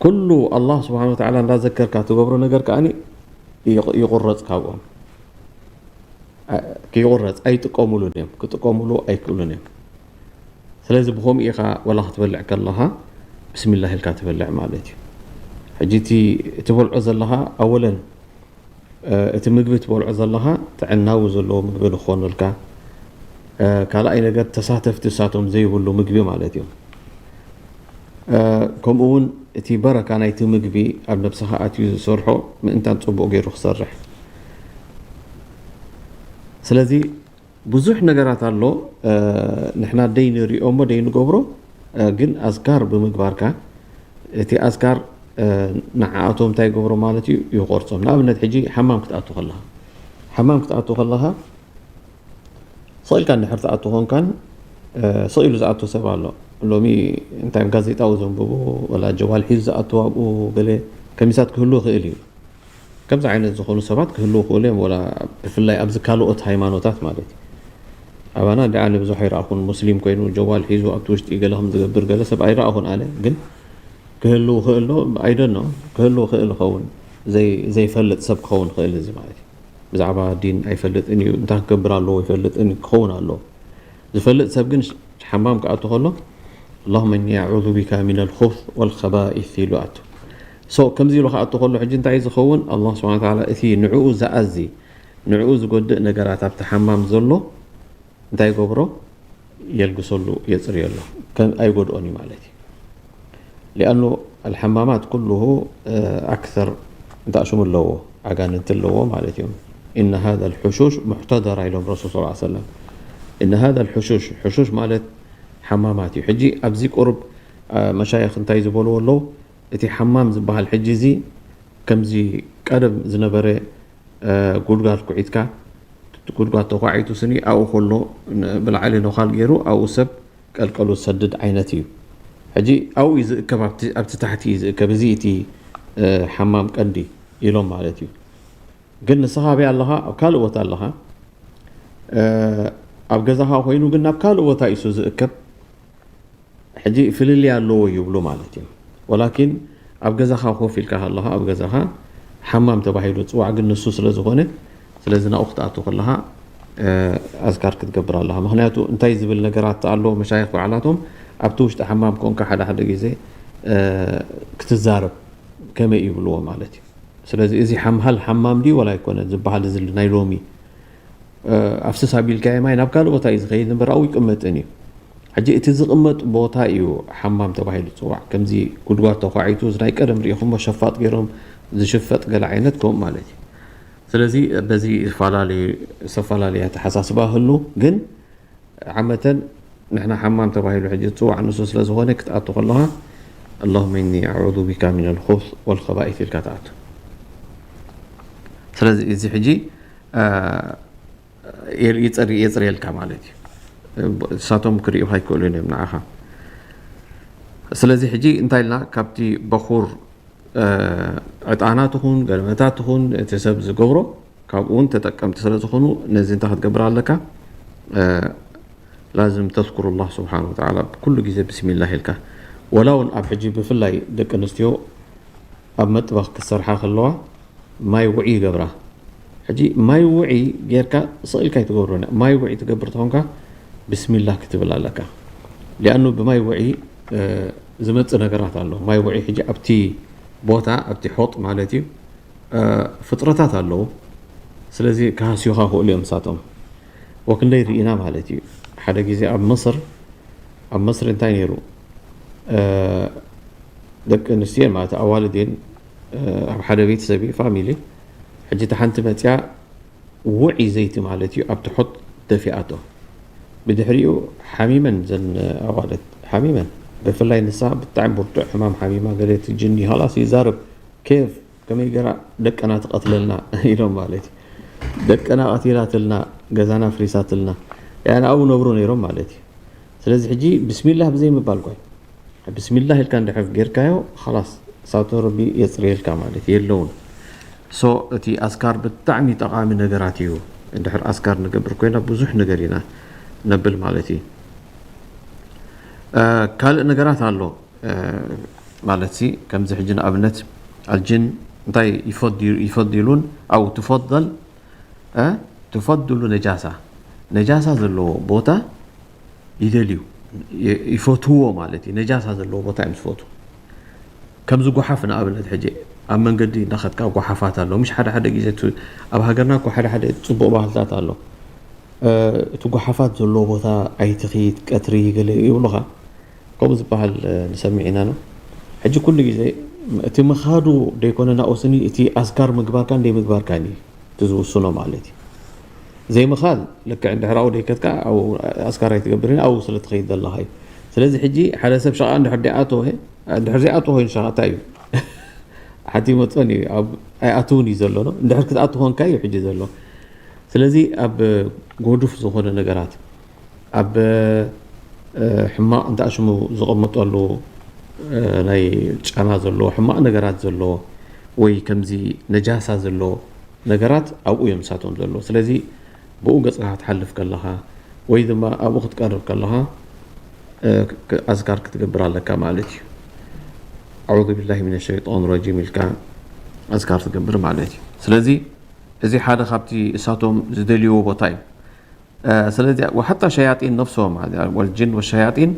ኩሉ ኣላህ ስብሓን ወተዓላ እንዳዘከርካ ትገብሮ ነገር ከኣ ይቑረጽ ካብኦም። ይቑረጽ፣ ኣይጥቀሙሉን እዮም፣ ክጥቀሙሉ ኣይክእሉን እዮም። ስለዚ ብኸምኡ ኢኻ ወላ ክትበልዕ ከለኻ ብስሚላህ ኢልካ ትበልዕ ማለት እዩ። ሕጂ እቲ ትበልዖ ዘለኻ ኣወለን እቲ ምግቢ ትበልዖ ዘለኻ ጥዕናዊ ዘለዎ ምግቢ ንክኾነልካ፣ ካልኣይ ነገር ተሳተፍቲ እሳቶም ዘይብሉ ምግቢ ማለት እዩ። ከምኡ እውን እቲ በረካ ናይቲ ምግቢ ኣብ ነብስኻ ኣትዩ ዝሰርሖ ምእንታን ጽቡቕ ገይሩ ክሰርሕ። ስለዚ ብዙሕ ነገራት ኣሎ ንሕና ደይ ንሪኦ እሞ ደይ ንገብሮ፣ ግን ኣዝካር ብምግባርካ እቲ ኣዝካር ንዓኣቶም እንታይ ይገብሮ ማለት እዩ? ይቆርጾም። ንኣብነት ሕጂ ሓማም ክትኣቱ ከለኻ ሓማም ክትኣቱ ከለኻ ስቕ ኢልካ እንድሕር ትኣቱ ኮንካን ስቕ ኢሉ ዝኣቱ ሰብ ኣሎ። ሎሚ እንታይ ጋዜጣ ዘንብቡ ወላ ጀዋል ሒዙ ዝኣቱ ኣብኡ ገለ ከሚሳት ክህሉ ይኽእል እዩ። ከምዚ ዓይነት ዝኾኑ ሰባት ክህልዉ ክእሉ እዮም፣ ወላ ብፍላይ ኣብዚ ካልኦት ሃይማኖታት ማለት እዩ። ኣባና እንደ ኣነ ብዙሕ ኣይረኣኹን፣ ሙስሊም ኮይኑ ጀዋል ሒዙ ኣብቲ ውሽጢ ገለ ከም ዝገብር ገለ ሰብ ኣይረኣኹን። ኣነ ግን ክህልዉ ክእሎ ኣይደኖ ክህልዉ ክእል ይኸውን፣ ዘይፈልጥ ሰብ ክኸውን ክእል እዚ ማለት እዩ። ብዛዕባ ዲን ኣይፈልጥን እዩ፣ እንታይ ክገብር ኣለዎ ይፈልጥን ክኸውን ኣለዎ። ዝፈልጥ ሰብ ግን ሓማም ክኣቱ ከሎ اللهم إني أعوذ بك من الخبث والخبائث ኢሉ ኣቱ። ሶ ከምዚ ኢሉ ክኣቱ ከሎ ሕጂ እንታይ ዝኸውን? ኣላህ ስብሓን ወተዓላ እቲ ንዕኡ ዝኣዚ ንዕኡ ዝጎድእ ነገራት ኣብቲ ሓማም ዘሎ እንታይ ይገብሮ? የልግሰሉ፣ የጽርየሉ። ከም ኣይጎድኦን እዩ ማለት እዩ። ሊኣኑ ኣልሓማማት ኩሉሁ ኣክሰር እንታይ ሽሙ ኣለዎ? ኣጋንንቲ ኣለዎ ማለት እዮም። إن هذا الحشوش محتضر ኢሎም ረሱል صلى الله عليه وسلم. إن هذا الحشوش، ሕሹሽ ማለት ሓማማት እዩ። ሕጂ ኣብዚ ቁሩብ መሻይኽ እንታይ ዝበልዎ ኣለዉ? እቲ ሓማም ዝበሃል ሕጂ እዚ ከምዚ ቀደም ዝነበረ ጉድጓድ ኩዒትካ፣ እቲ ጉድጓድ ተኳዒቱ ስኒ ኣብኡ ከሎ ብላዕሊ ነዃል ገይሩ ኣብኡ ሰብ ቀልቀሉ ዝሰድድ ዓይነት እዩ። ሕጂ ኣብኡ እዩ ዝእከብ፣ ኣብቲ ታሕቲ እዩ ዝእከብ። እዚ እቲ ሓማም ቀንዲ ኢሎም ማለት እዩ። ግን ንስኻ ኣበይ ኣለኻ? ኣብ ካልእ ቦታ ኣለኻ። ኣብ ገዛኻ ኮይኑ ግን ናብ ካልእ ቦታ እዩ ዝእከብ። ሕጂ ፍልልይ ኣለዎ ይብሉ ማለት እዩ። ወላኪን ኣብ ገዛኻ ኮፍ ኢልካ ከለኻ ኣብ ገዛኻ ሓማም ተባሂሉ ዝፅዋዕ ግን ንሱ ስለ ዝኾነ፣ ስለዚ ናብኡ ክትኣቱ ከለኻ ኣዝካር ክትገብር ኣለኻ። ምክንያቱ እንታይ ዝብል ነገራት ኣሎ፣ መሻይኽ ባዕላቶም ኣብቲ ውሽጢ ሓማም ኮንካ ሓደ ሓደ ግዜ ክትዛረብ ከመይ ይብልዎ ማለት እዩ። ስለዚ እዚ ሓምሃል ሓማም ድዩ ወላ ኣይኮነን ዝበሃል እዚ ናይ ሎሚ ኣፍስስ ኣቢልካዮ ማይ ናብ ካልእ ቦታ እዩ ዝኸይድ እምበር ኣብኡ ይቅመጥን እዩ። ሕጂ እቲ ዝቕመጥ ቦታ እዩ ሓማም ተባሂሉ ዝፅዋዕ። ከምዚ ጉድጓድ ተኳዒቱ፣ እዚ ናይ ቀደም ርኢኹሞ ሸፋጥ ገይሮም ዝሽፈጥ ገለ ዓይነት ከምኡ ማለት እዩ። ስለዚ በዚ ዝተፈላለዩ ዝተፈላለየ ኣተሓሳስባ ህሉ፣ ግን ዓመተን ንሕና ሓማም ተባሂሉ ሕጂ ዝፅዋዕ ንሱ ስለ ዝኾነ ክትኣቱ ከለኻ اللهم إني أعوذ بك من الخبث والخبائث ኢልካ ትኣቱ። ስለዚ እዚ ሕጂ የፅርየልካ ማለት እዩ። እሳቶም ክርእዩ ኣይክእሉን እዮም ንዓኻ። ስለዚ ሕጂ እንታይ ኢልና፣ ካብቲ በኹር ዕጣናት ይኹን ገለመታት ይኹን እቲ ሰብ ዝገብሮ ካብኡ እውን ተጠቀምቲ ስለ ዝኾኑ ነዚ እንታይ ክትገብር ኣለካ? ላዝም ተዝኩሩ ላህ ስብሓን ወተዓላ ኩሉ ግዜ ብስሚላህ ኢልካ። ወላ እውን ኣብ ሕጂ ብፍላይ ደቂ ኣንስትዮ ኣብ መጥበኽ ክሰርሓ ከለዋ ማይ ውዒ ይገብራ። ሕጂ ማይ ውዒ ጌርካ ስቕ ኢልካ ኣይትገብሮን። ማይ ውዒ ትገብር ተኾንካ ብስሚላህ ክትብል ኣለካ። ሊኣኑ ብማይ ውዒ ዝመፅእ ነገራት ኣሎ። ማይ ውዒ ሕጂ ኣብቲ ቦታ ኣብቲ ሖጥ ማለት እዩ ፍጥረታት ኣለዉ። ስለዚ ክሃስዩኻ ክእሉ እዮም ንሳቶም። ወክንደይ ርኢና ማለት እዩ። ሓደ ግዜ ኣብ መስር ኣብ መስር እንታይ ነይሩ፣ ደቂ ኣንስትዮ ማለት ኣዋልድ እየን፣ ኣብ ሓደ ቤተሰብ እዩ ፋሚሊ። ሕጂ እታ ሓንቲ መፅያ ውዒ ዘይቲ ማለት እዩ ኣብቲ ሖጥ ደፊኣቶ። ብድሕሪኡ ሓሚመን ዘን ኣዋልድ ሓሚመን፣ ብፍላይ ንሳ ብጣዕሚ ብርቱዕ ሕማም ሓሚማ ገለ እቲ ጅኒ ኻላስ ይዛረብ ኬፍ ከመይ ገራ ደቅና ትቐትለልና ኢሎም ማለት እዩ። ደቅና ቀቲላትልና፣ ገዛና ፍሪሳትልና፣ ያኒ ኣብኡ ነብሩ ነይሮም ማለት እዩ። ስለዚ ሕጂ ብስሚላህ ብዘይ ምባል ቆይ ብስሚላህ ኢልካ እንድሕር ጌርካዮ ኻላስ ሳቶ ረቢ የፅርየልካ ማለት እዩ። የለውን። ሶ እቲ ኣስካር ብጣዕሚ ጠቓሚ ነገራት እዩ። እንድሕር ኣስካር ንገብር ኮይና ብዙሕ ነገር ኢና ነብል ማለት እዩ። ካልእ ነገራት ኣሎ ማለት ሲ ከምዚ ሕጂ ንኣብነት ኣልጅን እንታይ ይፈዲሉን ኣው ትፈል ትፈድሉ ነጃሳ ነጃሳ ዘለዎ ቦታ ይደልዩ ይፈትዎ ማለት እዩ። ነጃሳ ዘለዎ ቦታ እዮም ዝፈትዉ። ከምዚ ጓሓፍ ንኣብነት ሕጂ ኣብ መንገዲ እናኸድካ ጓሓፋት ኣሎ። ምሽ ሓደ ሓደ ግዜ ኣብ ሃገርና እኮ ሓደ ሓደ ፅቡቕ ባህልታት ኣሎ። እቲ ጓሓፋት ዘለዎ ቦታ ኣይትኺድ ቀትሪ ገለ ይብሉኻ። ከምኡ ዝበሃል ንሰምዕ ኢና ነው። ሕጂ ኩሉ ግዜ እቲ ምኻዱ ደይኮነ ናኡ ስኒ እቲ ኣስካር ምግባርካን ደይምግባርካን እዩ እቲ ዝውስኖ ማለት እዩ። ዘይምኻድ ልክዕ እንድሕር ኣብኡ ደይከድካ ኣብኡ ኣስካር ኣይትገብርን ኣብኡ ስለ ትኸይድ ዘለኻ እዩ። ስለዚ ሕጂ ሓደ ሰብ ሸቓ እንድሕር ደይኣተወ እንድሕር ዘይኣተወ ኮይኑ ሸቓ እንታይ እዩ ሓንቲ ይመፅኦን እዩ ኣይኣትውን እዩ ዘሎ ነው። እንድሕር ክትኣቱ ኮንካ እዩ ሕጂ ዘሎ። ስለዚ ኣብ ጎዱፍ ዝኾነ ነገራት ኣብ ሕማቕ እንተ ኣሽሙ ዝቐመጠሉ ናይ ጫና ዘለዎ ሕማቕ ነገራት ዘለዎ ወይ ከምዚ ነጃሳ ዘለዎ ነገራት ኣብኡ እዮም ንሳቶም ዘለዎ። ስለዚ ብኡ ገፅካ ክትሓልፍ ከለኻ ወይ ድማ ኣብኡ ክትቀርብ ከለኻ ኣዝካር ክትገብር ኣለካ ማለት እዩ። ኣዑዙ ቢላሂ ሚነ ሸይጣን ረጂም ኢልካ ኣዝካር ትገብር ማለት እዩ። ስለዚ እዚ ሓደ ካብቲ እሳቶም ዝደልይዎ ቦታ እዩ። ስለዚ ወሓታ ሸያጢን ነፍሶም ወልጅን ወሸያጢን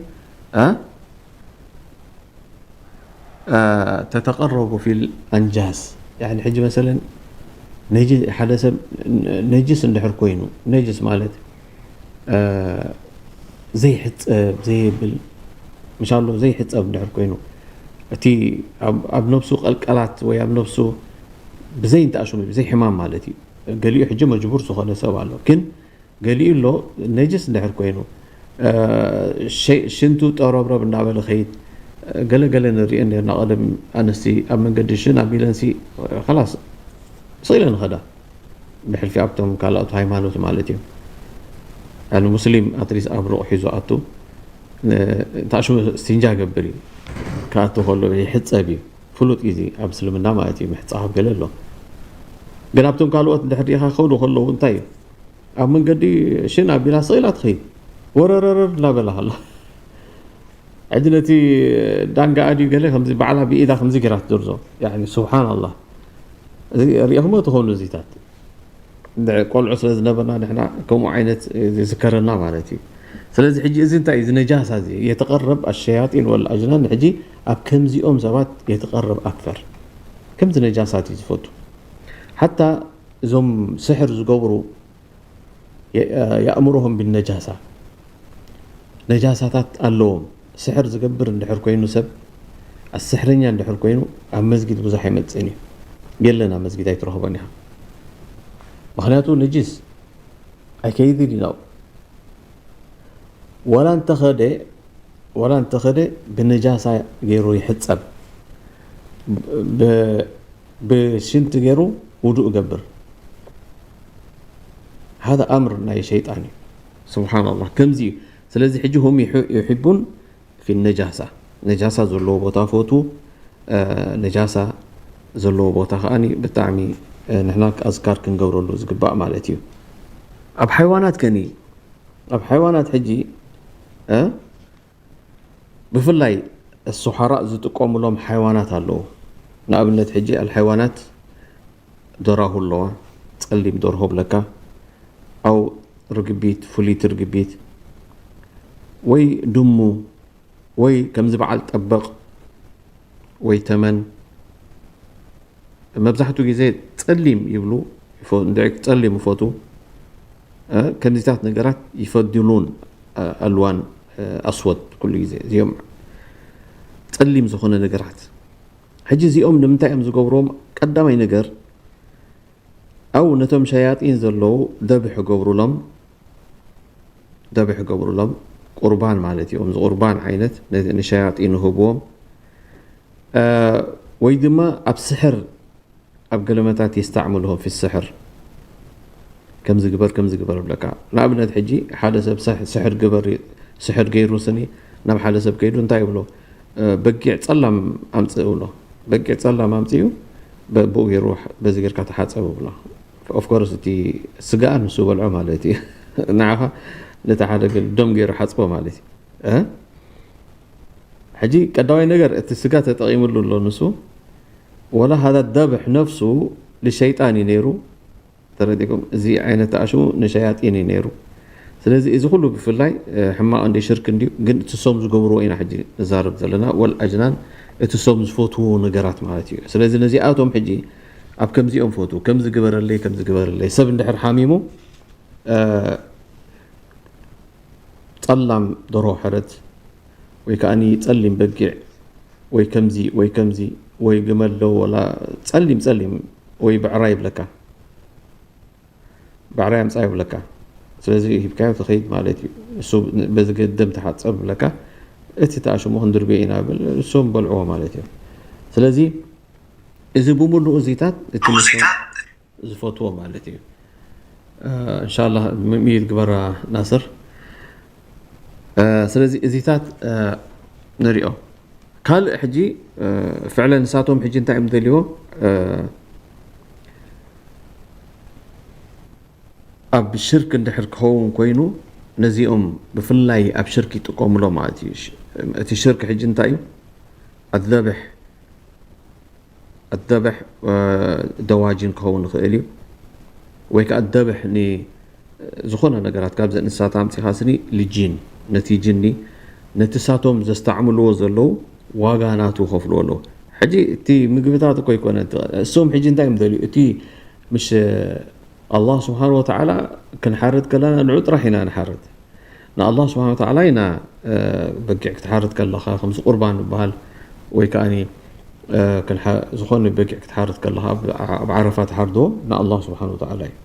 ተተቀረቡ ፊል ኣንጃስ። ሕጂ መሰለን ሓደ ሰብ ነጅስ እንድሕር ኮይኑ፣ ነጅስ ማለት ዘይሕፀብ ዘይብል ምሻሎ ዘይሕፀብ እንድሕር ኮይኑ፣ እቲ ኣብ ነብሱ ቀልቀላት ወይ ኣብ ነብሱ ብዘይ እንተኣሽሙ ብዘይ ሕማም ማለት እዩ። ገሊኡ ሕጂ መጅቡር ዝኾነ ሰብ ኣሎ ግን ገሊኡ ኣሎ ነጅስ እንድሕር ኮይኑ ሽንቱ ጠረብረብ እናበለ ኸይድ ገለገለ ንሪኦ ነርና። ቀደም ኣንስቲ ኣብ መንገዲ ሽን ኣቢለንሲ ላስ ስኢለ ንኸዳ ብሕልፊ ኣብቶም ካልኦት ሃይማኖት ማለት እዩ። ሙስሊም ኣትሊስ ኣብ ሩቕ ሒዙ ኣቱ እንታሽሙ ስቲንጃ ገብር እዩ። ክኣቱ ከሎ ይሕፀብ እዩ። ፍሉጥ እዩ ኣብ እስልምና ማለት እዩ። ምሕፃብ ገለ ኣሎ ግን ኣብቶም ካልኦት እንድሕር ዲኻ ከውዱ ከለዉ እንታይ እዩ ኣብ መንገዲ ሽን ኣቢላ ስቕ ኢላ ትኸይድ ወረረረር እናበላ ከላ ሕጂ ነቲ ዳንጋ ኣድዩ ገለ ከምዚ ባዕላ ብኢዳ ከምዚ ገይራ ትደርዞ። ስብሓን ኣላህ ሪእኹሞ ትኾኑ እዚታት ቆልዑ ስለ ዝነበርና ንሕና ከምኡ ዓይነት ዝዝከረና ማለት እዩ። ስለዚ ሕጂ እዚ እንታይ እዚ ነጃሳ እዚ የተቀረብ ኣሸያጢን ወል ኣጅናን ሕጂ ኣብ ከምዚኦም ሰባት የተቀረብ ኣክፈር ከምዚ ነጃሳት እዩ ዝፈቱ። ሓታ እዞም ስሕር ዝገብሩ የእምሩሁም ብነጃሳ ነጃሳታት ኣለዎም። ስሕር ዝገብር እንድሕር ኮይኑ ሰብ፣ ኣስሕረኛ እንድሕር ኮይኑ ኣብ መስጊድ ብዙሕ ኣይመጽእን እዩ። የለን ኣብ መስጊድ ኣይትረኽቦን ኢኻ። ምኽንያቱ ነጅስ ኣይከይድን እዩ ናብኡ። ወላ እንተኸደ፣ ወላ እንተኸደ ብነጃሳ ገይሩ ይሕጸብ። ብ-፣ ብሽንቲ ገይሩ ውዱእ እገብር። هذا ኣምር ናይ ሸይጣን እዩ። ስብሓንላህ፣ ከምዚ እዩ። ስለዚ ሕጂ هم يح-، يحبون في النجاسة፣ ነጃሳ ዘለዎ ቦታ ፈቱ። እ፣ ነጃሳ ዘለዎ ቦታ ከኣ ብጣዕሚ፣ እ፣ ንሕና ኣዝካር ክንገብረሉ ዝግባእ ማለት እዩ። ኣብ ሓይዋናት ከኒ፣ ኣብ ሓይዋናት ሕጂ፣ እ፣ ብፍላይ ሱሓራእ ዝጥቀሙሎም ሓይዋናት ኣለዉ። ንኣብነት ሕጂ ኣልሓይዋናት ደራሁ ኣለዋ፣ ጸሊም ደርሆ ብለካ፣ ኣው ርግቢት፣ ፍሉይቲ ርግቢት፣ ወይ ድሙ፣ ወይ ከምዚ በዓል ጠበቕ፣ ወይ ተመን። መብዛሕትኡ ግዜ ጸሊም ይብሉ፣ ይፈ-፣ እንድዒ ጸሊም ይፈቱ። እ፣ ከምዚታት ነገራት ይፈድሉን፣ እ፣ ኣልዋን፣ እ፣ ኣስወድ ኩሉ ግዜ። እዚኦም ጸሊም ዝኾነ ነገራት። ሕጂ እዚኦም ንምንታይ እዮም ዝገብርዎም? ቀዳማይ ነገር፣ ኣው ነቶም ሸያጢን ዘለዉ ደብሕ ገብሩሎም፣ ደብሕ ገብሩሎም፣ ቁርባን ማለት እዩ። ከምዚ ቁርባን ዓይነት ነ-፣ ንሸያጢን ይህብዎም። እ፣ ወይ ድማ ኣብ ስሕር፣ ኣብ ገለመታት የስተዕምልሆም ፊ ስሕር። ከምዚ ግበር፣ ከምዚ ግበር ይብለካ። ንኣብነት ሕጂ ሓደ ሰብ ስሕ-፣ ስሕር ግበር፣ ስሕር ገይሩ ስኒ ናብ ሓደ ሰብ ከይዱ እንታይ ይብሎ? እ፣ በጊዕ ጸላም ኣምጽእ ይብሎ። በጊዕ ጸላም ኣምጽኡ፣ በ-፣ ብኡ ገይሩ በዚ ጌርካ ተሓጸብ ይብሎ። ኦፍ ኮርስ እቲ ስጋኣ ንሱ በልዖ ማለት እዩ። ንዓኻ ነቲ ሓደ ግን ደም ገይሩ ሓጽቦ ማለት እዩ። እ? ሕጂ ቀዳማይ ነገር እቲ ስጋ ተጠቒምሉ ኣሎ ንሱ፣ ወላ ሃዛ ደብሕ ነፍሱ ንሸይጣን እዩ ነይሩ። ተረዲእኩም? እዚ ዓይነት ኣሽሙ ንሸያጢን እዩ ነይሩ። ስለዚ እዚ ኩሉ ብፍላይ፣ እ፣ ሕማቕ እንዲ ሽርክ እንድዩ፣ ግን እቲ ሶም ዝገብርዎ ኢና ሕጂ ንዛረብ ዘለና፣ ወል ኣጅናን እቲ ሶም ዝፈትዎ ነገራት ማለት እዩ። ስለዚ ነዚኣቶም ሕጂ ኣብ ከምዚኦም ፈቱ፣ ከምዚ ግበረለይ፣ ከምዚ ግበረለይ፣ ሰብ እንድሕር ሓሚሙ፣ እ፣ ጸላም ደርሆ ሕረት፣ ወይ ከኣኒ ጸሊም በጊዕ፣ ወይ ከምዚ፣ ወይ ከምዚ፣ ወይ ግመል ዶ፣ ወላ ጸሊም፣ ጸሊም፣ ወይ ብዕራይ ይብለካ። ብዕራይ ኣምጻ ይብለካ። ስለዚ ሂብካዮ ትኸይድ ማለት እዩ። እሱ በዚ ገ-፣ ደም ተሓጸብ ይብለካ። እቲ ተኣሽሙ ክንድርብዮ ኢና ብል፣ እሶም በልዕዎ ማለት እዩ። ስለዚ እዚ ብምሉኡ እዚታት እቲ ንሶም ዝፈትዎ ማለት እዩ። እ፣ እንሻላህ ም-፣ ምይት ግበራ ናስር። እ፣ ስለዚ እዚታት፣ እ፣ ንሪኦ። ካልእ ሕጂ፣ እ፣ ፍዕለ ንሳቶም ሕጂ እንታይ እዮም ደልይዎም? እ፣ ኣብ ሽርክ እንድሕር ክኸውን ኮይኑ ነዚኦም ብፍላይ ኣብ ሽርክ ይጥቀሙሎም ማለት እዩ። ሽ-፣ እቲ ሽርክ ሕጂ እንታይ እዩ? ኣዘብሕ ኣደብሕ፣ እ፣ ደዋጅን ክኸውን ይኽእል እዩ። ወይ ከኣ ኣደብሕ ን-፣ ዝኾነ ነገራት ካብዚ እንስሳት ኣምጺኻ ስኒ ልጂን፣ ነቲ ጅኒ፣ ነቲ ሳቶም ዘስተዕምልዎ ዘለዉ ዋጋ ናቱ ከፍልዎ ኣለዉ። ሕጂ እቲ ምግብታት እኮ ይኮነ፣ እቲ፣ እሶም ሕጂ እንታይ እዮም ደልዩ? እቲ ምሽ ኣላህ ስብሓን ወተዓላ ክንሓርድ ከለና ንዑ ጥራሕ ኢና ንሓርድ። ንኣላህ ስብሓን ወተዓላ ኢና፣ እ፣ በጊዕ ክትሓርድ ከለኻ፣ ከምዚ ቁርባን ዝበሃል፣ ወይ ከኣኒ፣ እ፣ ክንሓ-፣ ዝኾነ በጊዕ ክትሓርድ ከለኻ፣ ኣብ፣ ኣብ ዓረፋ ትሓርዶ ንኣላህ ስብሓን ወተዓላ እዩ።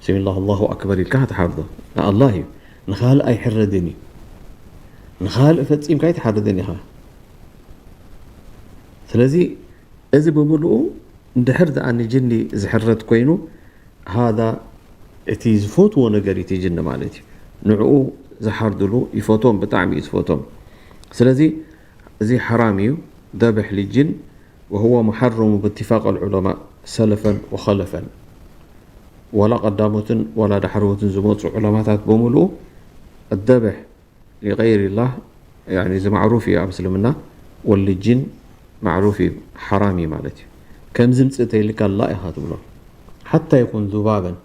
ብስሚላህ ኣላሁ ኣክበር ኢልካ ትሓርዶ ንኣላህ እዩ። ንኻልእ ኣይሕረድን እዩ። ንኻልእ ፈጺምካ ኣይትሓርድን ኢኻ። ስለዚ እዚ ብምሉኡ እንድሕር ደኣ ንጅኒ ዝሕረድ ኮይኑ፣ ሃዛ እቲ ዝፈትዎ ነገር እዩ፣ እቲ ጅኒ ማለት እዩ። ንዕኡ ዝሓርድሉ ይፈትዎም፣ ብጣዕሚ እዩ ዝፈትዎም። ስለዚ እዚ ሓራም እዩ፣ ደብሕ ልጅን፣ وهو محرم باتفاق العلماء سلفا وخلفا። ዋላ ቀዳሞትን ዋላ ዳሕረዎትን ዝመፁ ዑለማታት በሙሉኡ الذبح لغير الله፣ ያኒ፣ እዚ ማዕሩፍ እዩ ኣብ እስልምና፣ ወልጅን ማዕሩፍ እዩ፣ ሓራም እዩ ማለት እዩ። ከምዚ ምጽእ ተይልካ ላ ኢኻ ትብሎ። ሓታ ይኹን ዙባበን፣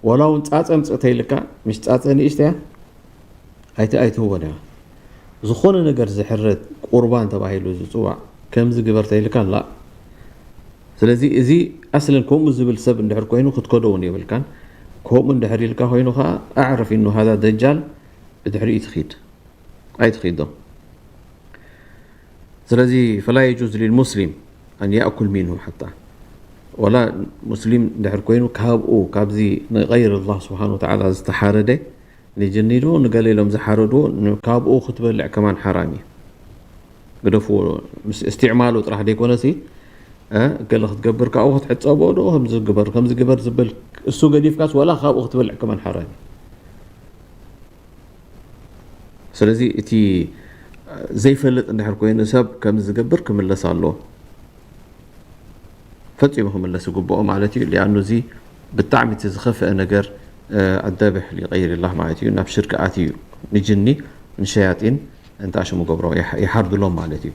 ወላ እውን ጻጸ ምጽእ ተይልካ፣ ምሽ ጻጸ ንእሽተያ ኣይት-፣ ኣይትህቦን እያ። ዝኾነ ነገር ዝሕረድ ቁርባን ተባሂሉ ዝጽዋዕ፣ ከምዚ ግበር ተይልካ ላ። ስለዚ እዚ ኣስለን ከምኡ ዝብል ሰብ እንድሕር ኮይኑ ክትከዶ እውን የብልካን። ከምኡ እንድሕር ኢልካ ኮይኑ ኸዓ ኣዕርፍ ኢኑ ሃዛ ደጃል ብድሕሪኡ ትኺድ። ኣይትኺዶ። ስለዚ ፈላ የጁዝ ሊልሙስሊም ኣን ያእኩል ሚንሁ ሓታ፣ ወላ ሙስሊም እንድሕር ኮይኑ ካብኡ፣ ካብዚ ንገይር ኣላህ ስብሓን ወተዓላ ዝተሓረደ ንጅኒ ዶ ንገለ ኢሎም ዝሓረድዎ ን-፣ ካብኡ ክትበልዕ ከማን ሓራም እዩ። ግደፍዎ። ምስ እስትዕማሉ ጥራሕ ዘይኮነሲ፣ እ፣ ገለ ክትገብር ካብኡ ክትሕፀቦ ዶ ከምዚ ግበር፣ ከምዚ ግበር ዝብል እሱ ገዲፍካስ ወላ ካብኡ ክትበልዕ ከማን ሓራም እዩ። ስለዚ እቲ ዘይፈልጥ እንድሕር ኮይኑ ሰብ ከምዚ ዝገብር ክምለስ ኣለዎ። ፈጺሙ ክምለስ ይግብኦ ማለት እዩ። ሊኣኑ እዚ ብጣዕሚ እቲ ዝኸፍአ ነገር፣ እ፣ ኣደብሕ ሊቀይርላህ ማለት እዩ። ናብ ሽርክ ኣትዩ እዩ። ንጅኒ፣ ንሸያጢን እንታ ሽሙ ገብሮ ይሓ-፣ ይሓርድሎም ማለት እዩ።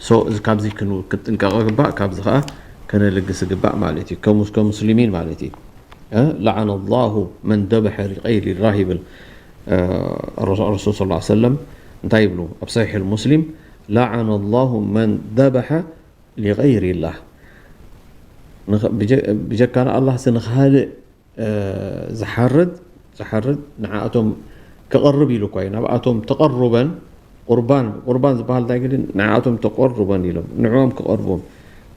ሶ፣ እዚ ካብዚ ክን-፣ ክንጥንቀቕ ይግባእ፣ ካብዚ ኸኣ ከነልግስ ይግባእ ማለት እዩ። ከሙስ-፣ ከሙስሊሚን ማለት እዩ። እ፣ ለዓነ ላሁ መን ደበሐ ሊቀይሪ ላህ ይብል፣ እ፣ ረሱ-፣ ረሱል ሰለላሁ ዐለይሂ ወሰለም እንታይ ይብሉ ኣብ ሰሒሕ ሙስሊም? ለዓነ ላሁ መን ደበሐ ሊቀይሪ ላህ። ንኸ-፣ ብጀ-፣ ብጀካ ንኣላህ ሲ ንኻልእ፣ እ፣ ዝሓርድ፣ ዝሓርድ ንዓኣቶም ክቐርብ ኢሉ እኳ እዩ። ናብኣቶም ተቐሩበን፣ ቁርባን፣ ቁርባን ዝበሃል እንታይ ግን ንዓኣቶም ተቐሩበን ኢሎም፣ ንዕኦም ክቐርቦም።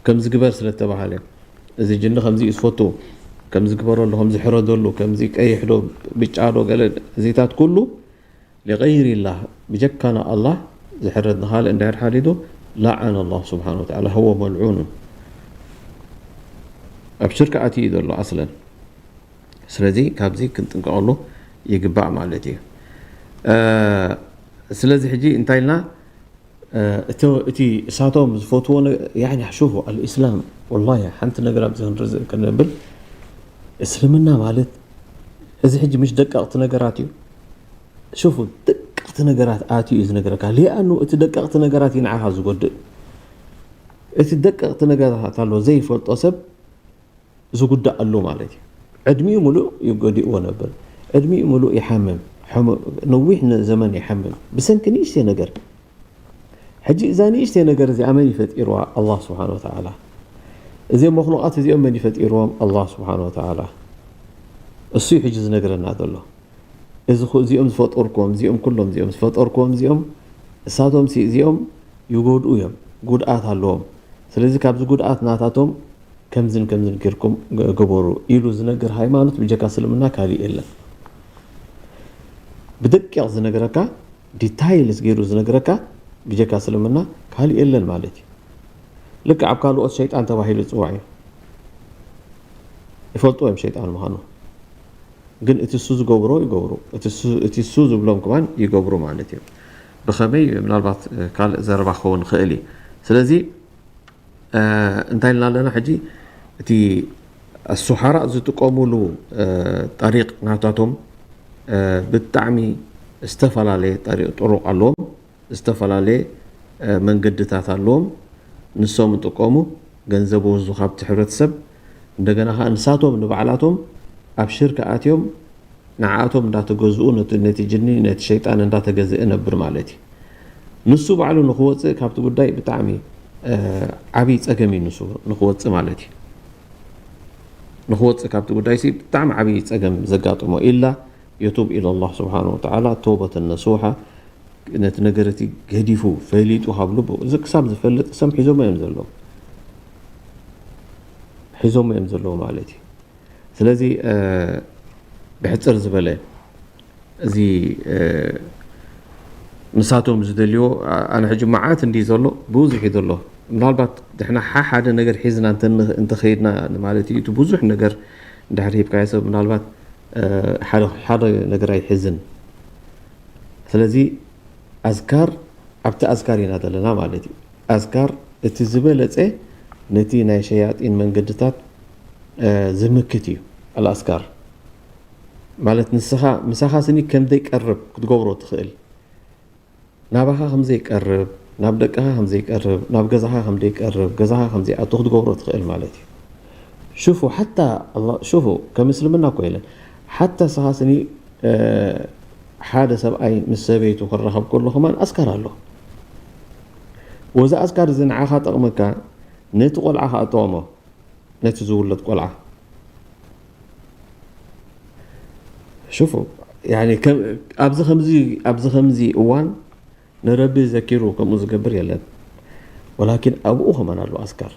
ከምዚ ግበር ስለ ዝተባሃለ፣ እዚ ጅኒ ከምዚ እዩ ዝፈቱ፣ ከምዚ ግበረሉ፣ ከምዚ ሕረደሉ፣ ከምዚ ቀይሕ ዶ፣ ብጫ ዶ፣ ገለ እዚታት ኩሉ ሊቀይሪላህ፣ ብጀካና ኣላህ ዝሕረድ ንኻልእ እንድሕር ሓሪዱ፣ ለዓነ ኣላህ ስብሓን ወተዓላ፣ ህወ መልዑኑን። ኣብ ሽርክ ኣትዩ እዩ ዘሎ ኣስለን። ስለዚ ካብዚ ክንጥንቀቐሉ ይግባእ ማለት እዩ። እ፣ ስለዚ ሕጂ እንታይ ኢልና፣ እ፣ እቲ፣ እቲ እሳቶም ዝፈትዎ ነ-፣ ያኒ ሹፉ፣ ኣልእስላም፣ ወላሂ ሓንቲ ነገር ኣብዚ ክንርዝእ ክንብል፣ እስልምና ማለት እዚ ሕጂ ምሽ ደቀቕቲ ነገራት እዩ። ሹፉ፣ ደቀቕቲ ነገራት ኣትዩ እዩ ዝነግረካ። ሊኣኑ እቲ ደቀቕቲ ነገራት እዩ ንዓኻ ዝጎድእ። እቲ ደቀቕቲ ነገራት ኣሎ ዘይፈልጦ ሰብ ዝጉዳእ ኣሎ ማለት እዩ። ዕድሚኡ ምሉእ ይጎዲእዎ ነበር። ዕድሚኡ ምሉእ ይሓምም። ሕሙ-፣ ነዊሕ ነ-፣ ዘመን ይሓምም። ብሰንኪ ንእሽተይ ነገር። ሕጂ እዛ ንእሽተይ ነገር እዚኣ መን እዩ ፈጢርዋ? ኣላህ ስብሓን ወተዓላ። እዚኦም መኽሉቓት እዚኦም መን እዩ ፈጢርዎም? ኣላህ ስብሓን ወተዓላ። እሱ እዩ ሕጂ ዝነግረና ዘሎ። እዚ ኹ-፣ እዚኦም ዝፈጠርክዎም፣ እዚኦም ኩሎም እዚኦም ዝፈጠርክዎም እዚኦም፣ እሳቶም ሲ እዚኦም ይጎድኡ እዮም፣ ጉድኣት ኣለዎም። ስለዚ ካብዚ ጉድኣት ናታቶም ከምዝን ከምዝን ጌርኩም ገ-፣ ግበሩ ኢሉ ዝነግር ሃይማኖት ብጀካ እስልምና ካሊእ የለን። ብደቂቕ ዝነግረካ፣ ዲታይልስ ገይሩ ዝነግረካ ብጀካ እስልምና ካሊእ የለን ማለት እዩ። ልክዕ ኣብ ካልኦት ሸይጣን ተባሂሉ ዝጽዋዕ እዩ። ይፈልጡ እዮም ሸይጣን ምዃኑ። ግን እቲ እሱ ዝገብሮ ይገብሩ፣ እቲ እሱ፣ እቲ እሱ ዝብሎም ከማን ይገብሩ ማለት እዩ። ብኸመይ? ምናልባት፣ እ፣ ካልእ ዘረባ ክኸውን ይኽእል እዩ። ስለዚ፣ እ፣ እንታይ ኢልና ኣለና ሕጂ? እቲ ኣሱሓራ ዝጥቀሙሉ፣ እ፣ ጠሪቕ ናታቶም፣ እ፣ ብጣዕሚ ዝተፈላለየ ጠሪቕ ጥሩቕ ኣለዎም። ዝተፈላለየ፣ እ፣ መንገድታት ኣለዎም። ንሶም ይጥቀሙ፣ ገንዘብ ወዙ ካብቲ ሕብረተሰብ። እንደገና ኸዓ ንሳቶም ንባዕላቶም ኣብ ሽርክ ኣትዮም ንዓኣቶም እንዳተገዝኡ ነቲ፣ ነቲ ጅኒ፣ ነቲ ሸይጣን እንዳተገዝአ ነብር ማለት እዩ። ንሱ ባዕሉ ንኽወፅእ ካብቲ ጉዳይ ብጣዕሚ፣ እ፣ ዓብዪ ፀገም እዩ ንሱ ንኽወፅእ ማለት እዩ። ንኽወፅእ ካብቲ ጉዳይ ሲ ብጣዕሚ ዓብዪ ፀገም ዘጋጥሞ። ኢላ የቱብ ኢለላህ ስብሓን ወተዓላ ተውበተን ነሱሓ፣ ነቲ ነገር እቲ ገዲፉ ፈሊጡ ካብ ልቡ፣ እዚ ክሳብ ዝፈልጥ ሰም ሒዞሞ እዮም ዘለዉ። ሒዞሞ እዮም ዘለዉ ማለት እዩ። ስለዚ፣ እ፣ ብሕጽር ዝበለ፣ እዚ፣ እ፣ ንሳቶም ዝደልዮ፣ ኣ-፣ ኣነ ሕጂ መዓት እንዲ ዘሎ፣ ብዙሕ እዩ ዘሎ። ምናልባት ድሕና ሓ-፣ ሓደ ነገር ሒዝና እንተ-፣ እንተኸይድና ማለት እዩ። እቲ ብዙሕ ነገር እንድሕር ሂብካዮ ሰብ ምናልባት፣ እ፣ ሓደ፣ ሓደ ነገር ኣይሕዝን። ስለዚ ኣዝካር፣ ኣብቲ ኣዝካር ኢና ዘለና ማለት እዩ። ኣዝካር እቲ ዝበለጸ ነቲ ናይ ሸያጢን መንገድታት፣ እ፣ ዝምክት እዩ። ኣልኣዝካር ማለት ንስኻ፣ ምሳኻ ስኒ ከም ዘይቀርብ ክትገብሮ ትኽእል። ናባኻ ከም ዘይቀርብ፣ ናብ ደቅኻ ከም ዘይቀርብ፣ ናብ ገዛኻ ከም ዘይቀርብ፣ ገዛኻ ከም ዘይኣቱ ክትገብሮ ትኽእል ማለት እዩ። ሹፉ፣ ሓታ ኣላ-፣ ሹፉ፣ ከም እስልምና እኮ የለን። ሓታ ንስኻ ስኒ፣ እ፣ ሓደ ሰብኣይ ምስ ሰበይቱ ክራኸብ ከሎ ከማን ኣዝካር ኣሎ። ወዚ ኣዝካር እዚ ንዓኻ ጠቕመካ፣ ነቲ ቆልዓ ከኣ ጠቕሞ፣ ነቲ ዝውለድ ቆልዓ። ሹፉ፣ ያኒ፣ ከም፣ ኣብዚ ከምዚ፣ ኣብዚ ከምዚ እዋን ንረቢ ዘኪሩ ከምኡ ዝገብር የለን። ወላኪን ኣብኡ ከማን ኣሎ ኣስካር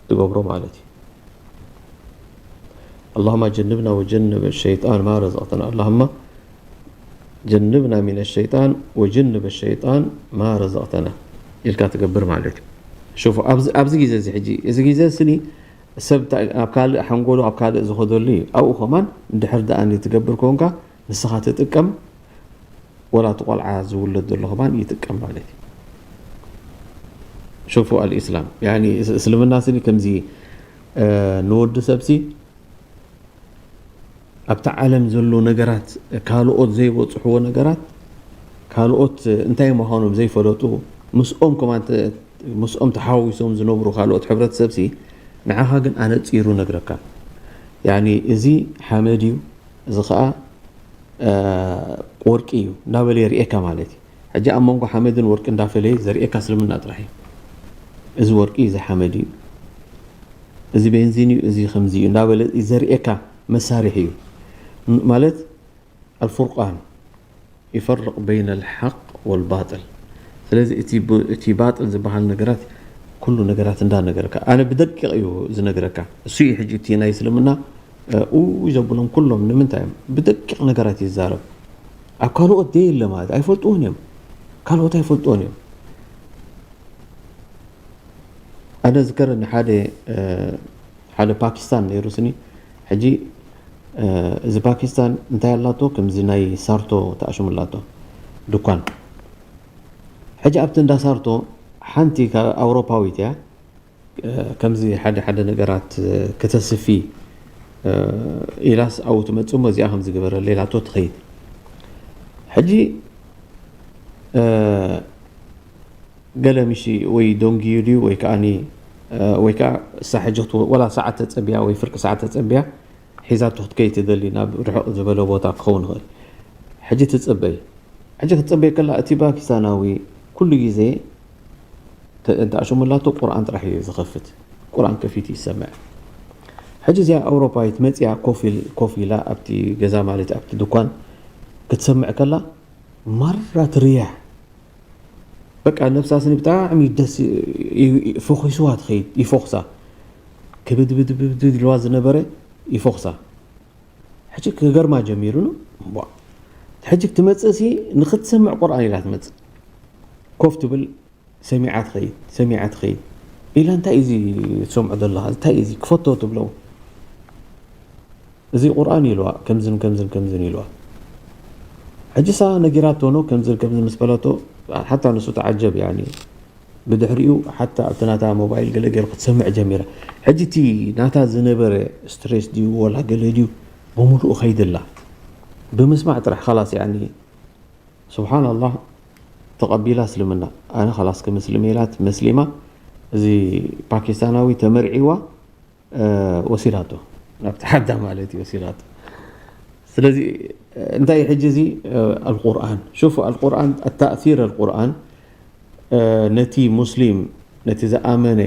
ትገብሮ ማለት እዩ። اللهم جنبنا وجنب الشيطان ما رزقتنا. اللهم جنبنا من الشيطان وجنب الشيطان ما رزقتنا ኢልካ ትገብር ማለት እዩ። ሽፉ ኣብዚ ግዜ እዚ ሕጂ እዚ ግዜ ስኒ ሰብ ኣብ ካልእ ሓንጎሉ ኣብ ካልእ ዝኸደሉ እዩ። ኣብኡ ከማን እንድሕር ደኣ ትገብር ኮንካ ንስኻ ትጥቀም ወላ እቲ ቆልዓ ዝውለድ ዘሎ ከማን ይጥቀም ማለት እዩ። ሽፉ ኣልኢስላም ያኒ እስልምና ስኒ ከምዚ ንወዲ ሰብሲ ኣብቲ ዓለም ዘሎ ነገራት ካልኦት ዘይበፅሕዎ ነገራት ካልኦት እንታይ ምዃኖም ዘይፈለጡ ምስኦም ከማን ምስኦም ተሓዋዊሶም ዝነብሩ ካልኦት ሕብረተሰብ ሲ ንዓኻ ግን ኣነፂሩ ነግረካ። ያኒ እዚ ሓመድ እዩ፣ እዚ ከዓ ወርቂ እዩ እናበለ የርእየካ ማለት እዩ። ሕጂ ኣብ መንጎ ሓመድን ወርቂ እንዳፈለየ ዘርእየካ እስልምና ጥራሕ እዩ። እዚ ወርቂ እዩ፣ እዚ ሓመድ እዩ፣ እዚ ቤንዚን እዩ፣ እዚ ከምዚ እዩ እናበለ ዘርእየካ መሳርሒ እዩ። ማለት ኣልፉርቃን ይፈርቕ በይነ ልሓቅ ወልባጥል። ስለዚ እቲ ባጥል ዝበሃል ነገራት ኩሉ ነገራት እንዳነገረካ ኣነ ብደቂቕ እዩ ዝነግረካ። እሱ እዩ ሕጂ እቲ ናይ እስልምና ኡ ዘብሎም ኩሎም ንምንታይ እዮም ብደቂቕ ነገራት ይዛረብ። ኣብ ካልኦት ደይ የለ ማለት ኣይፈልጥዎን እዮም። ካልኦት ኣይፈልጥዎን እዮም። ኣነ ዝከረኒ ሓደ ሓደ ፓኪስታን ነይሩ ስኒ። ሕጂ እዚ ፓኪስታን እንታይ ኣላቶ ከምዚ ናይ ሳርቶ ተኣሽሙላቶ ድኳን። ሕጂ ኣብቲ እንዳ ሳርቶ ሓንቲ ኣውሮፓዊት እያ ከምዚ ሓደ ሓደ ነገራት ከተስፊ ኢላስ ኣብኡ ትመፅእ እሞ እዚኣ ከምዚ ግበረለይ ኢላቶ ትኸይድ። ሕጂ ገለ ምሽ ወይ ደንጉዩ ድዩ ወይ ከዓኒ ወይ ከዓ እሳ ሕጂ ወላ ሰዓት ተፀቢያ ወይ ፍርቂ ሰዓት ተፀቢያ ሒዛቶ ክትከይድ ትደሊ ናብ ርሕቕ ዝበለ ቦታ ክኸውን ይኽእል። ሕጂ ትፅበይ። ሕጂ ክትፅበይ ከላ እቲ ፓኪስታናዊ ኩሉ ግዜ እንተኣሸሙላቶ ቁርኣን ጥራሕ እዩ ዝኸፍት። ቁርኣን ከፊቱ ይሰምዕ። ሕጂ እዚኣ ኣውሮፓዊት መፅያ ኮፍ ኢላ ኣብቲ ገዛ ማለት ኣብቲ ድኳን ክትሰምዕ ከላ ማራ ትርያሕ። በቃ ነብሳ ስኒ ብጣዕሚ ደስ ፈኺስዋ ትኸይድ። ይፈኽሳ ክብድብድብድ ኢልዋ ዝነበረ ይፈኽሳ። ሕጂ ክገርማ ጀሚሩ ነው። ሕጂ ክትመፅእ ሲ ንክትሰምዕ ቁርኣን ኢላ ትመፅእ። ኮፍ ትብል ሰሚዓ ትኸይድ ሰሚዓ ትኸይድ ኢላ እንታይ እዩ ትሰምዖ ዘለኻ እንታይ እዩ ክፈቶ ትብሎ። እዚ ቁርኣን ኢልዋ ከምዝን ከምዝን ከምዝን ኢልዋ። ሕጂ ሳ ነጊራቶ ነው ከምዝን ከምዝን ምስ በለቶ ሓታ ንሱ ተዓጀብ ያኒ ብድሕሪኡ ሓታ ኣብቲ ናታ ሞባይል ገለ ገይሩ ክትሰምዕ ጀሚራ። ሕጂ እቲ ናታ ዝነበረ ስትሬስ ድዩ ወላ ገለ ድዩ ብምሉኡ ከይድላ ብምስማዕ ጥራሕ ኻላስ ያኒ ስብሓን ኣላህ ተቐቢላ እስልምና። ኣነ ኻላስ ክምስልም ኢላት መስሊማ እዚ ፓኪስታናዊ ተመርዒዋ ወሲዳቶ ናብቲ ሓዳ ማለት እዩ ወሲዳቶ። ስለዚ እንታይ ሕጂ እዚ ኣልቁርኣን ሽፉ ኣልቁርኣን ኣታእሲር ኣልቁርኣን ነቲ ሙስሊም ነቲ ዝኣመነ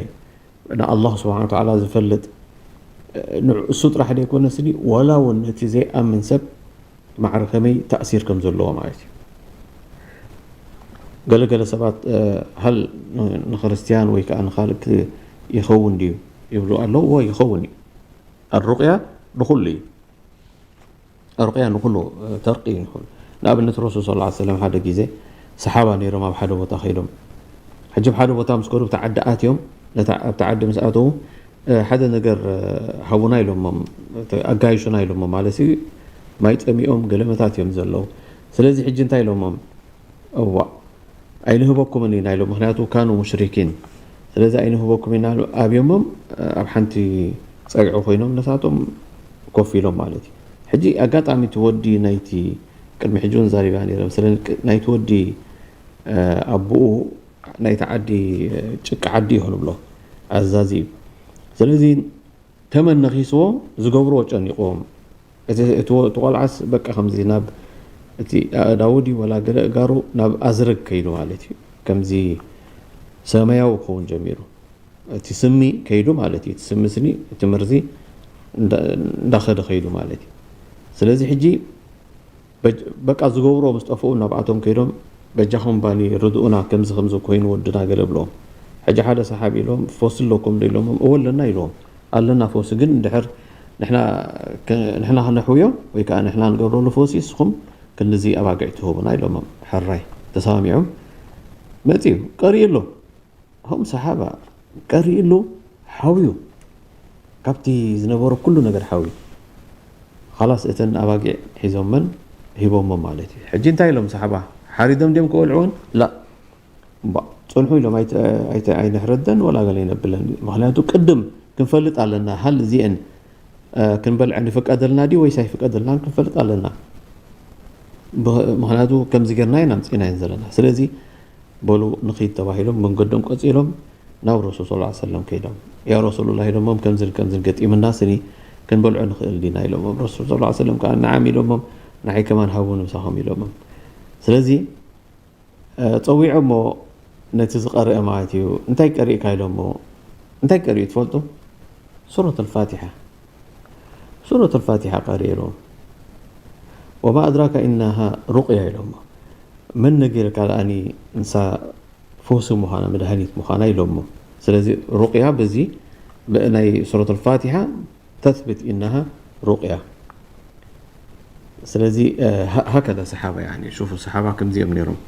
ንኣላህ ስብሓን ወተዓላ ዝፈልጥ ንዕ እሱ ጥራሕ ዘይኮነ ስኒ ዋላ እውን ነቲ ዘይኣምን ሰብ ማዕረ ከመይ ተእሲር ከም ዘለዎ ማለት እዩ። ገለገለ ሰባት ሃል ንክርስትያን ወይ ከዓ ንካልእ ይኸውን ድዩ ይብሉ ኣለዉ። እዎ ይኸውን እዩ። ኣሩቅያ ንኩሉ እዩ። ኣሩቅያ ንኩሉ ተርቂ እዩ ንኩሉ። ንኣብነት ረሱል ስ ሰለም ሓደ ግዜ ሰሓባ ነይሮም ኣብ ሓደ ቦታ ከይዶም ሕጂ ኣብ ሓደ ቦታ ምስ ከዱ ብቲ ዓዲ ኣትዮም ኣብቲ ዓዲ ምስ ኣተዉ ሓደ ነገር ሃቡና ኢሎሞም ኣጋይሹና ኢሎሞ ማለት እዩ። ማይ ጠሚኦም ገለመታት እዮም ዘለዉ። ስለዚ ሕጂ እንታይ ኢሎሞም እዋ ኣይንህበኩምን ኢና ኢሎም ምክንያቱ ካኑ ሙሽሪኪን ስለዚ ኣይንህበኩም ኢና ኣብዮሞም ኣብ ሓንቲ ፀግዒ ኮይኖም ነሳቶም ኮፍ ኢሎም ማለት እዩ። ሕጂ ኣጋጣሚ እቲ ወዲ ናይቲ ቅድሚ ሕጂ እውን ዛሪባ ነይረ መሰለኒ ናይቲ ወዲ ኣቦኡ ናይቲ ዓዲ ጭቃ ዓዲ እዩ ክንብሎ ኣዛዚ እዩ። ስለዚ ተመን ነኺስዎ ዝገብርዎ ጨኒቕዎም። እቲ ቆልዓስ በቃ ከምዚ ናብ እቲ ኣእዳዉ ድዩ ወላ ገለ እጋሩ ናብ ኣዝርግ ከይዱ ማለት እዩ። ከምዚ ሰማያዊ ክኸውን ጀሚሩ። እቲ ስሚ ከይዱ ማለት እዩ። እቲ ስሚ ስኒ እቲ መርዚ እንዳኸደ ከይዱ ማለት እዩ። ስለዚ ሕጂ በቃ ዝገብርዎ ምስ ጠፍኡ ናብኣቶም ከይዶም በጃኹም ባኒ ርድኡና፣ ከምዚ ከምዚ ኮይኑ ወድና ገለ ብሎም። ሕጂ ሓደ ሰሓቢ ኢሎም፣ "ፈውሲ ኣለኩም ዶ?" ኢሎሞም፣ "እወ ኣለና" ኢሎዎም። ኣለና ፈውሲ፣ ግን እንድሕር ንሕና ከ-፣ ንሕና ከነሕውዮ ወይ ከዓ ንሕና ንገብረሉ ፈውሲ ንስኹም ክንድዚ ኣባግዕ ትህቡና ኢሎሞም። ሕራይ ተሰማሚዖም መጺኡ ቀሪኡ ኣሎ። እቶም ሰሓባ ቀሪኡ ኣሎ፣ ሓውዩ። ካብቲ ዝነበሮ ኩሉ ነገር ሓውዩ። ኻላስ እተን ኣባጊዕ ሒዞመን ሂቦሞ ማለት እዩ። ሕጂ እንታይ ኢሎም ሰሓባ? ሓሪዶም ድዮም ክበልዕወን? ላ። እምባ፣ ጽንሑ ኢሎም ኣይተ-፣ ኣይተ-፣ ኣይነሕረደን ወላ ገለ ይነብለን። ምኽንያቱ ቅድም ክንፈልጥ ኣለና፣ ሃል እዚአን፣ እ፣ ክንበልዐን ይፍቀደልና ድዩ ወይስ ኣይፍቀደልናን ክንፈልጥ ኣለና። ብ-፣ ምኽንያቱ ከምዚ ጌርና ኢና ኣምጺእናየን ዘለና። ስለዚ በሉ ንኺድ ተባሂሎም መንገዶም ቀጺሎም ናብ ረሱል ሰለላሁ ዐለይሂ ወሰለም ከይዶም፣ "ያ ረሱሉላህ" ኢሎሞም፣ "ከምዝን ከምዝን ገጢምና ስኒ ክንበልዖ ንኽእል ዲና?" ኢሎሞም። ረሱል ሰለላሁ ዐለይሂ ወሰለም ከኣ "ነዓም" ኢሎሞም፣ "ንዓይ ከማን ሃቡኒ ምሳኹም" ኢሎሞም። ስለዚ እ፣ ጸዊዖሞ ነቲ ዝቐርአ ማለት እዩ። "እንታይ ቀሪእካ?" ኢሎሞ። "እንታይ ቀሪኡ ትፈልጡ?" "ሱረት ኣልፋቲሓ። ሱረት ኣልፋቲሓ ቀሪኡ" ኢሎሞ። "ወማ ኣድራካ ኢናሃ ሩቅያ" ኢሎሞ። "መን ነጊርካ ደኣኒ ንሳ ፈውሲ ምዃና፣ መድሃኒት ምዃና?" ኢሎሞ። ስለዚ ሩቅያ በዚ ብ-፣ ናይ ሱረት ኣልፋቲሓ ተስብት ኢናሃ ሩቅያ። ስለዚ፣ እ፣ ሃ-፣ ሃከዛ ሰሓባ፣ ያኒ፣ ሹፉ፣ ሰሓባ ከምዚኦም ነይሮም።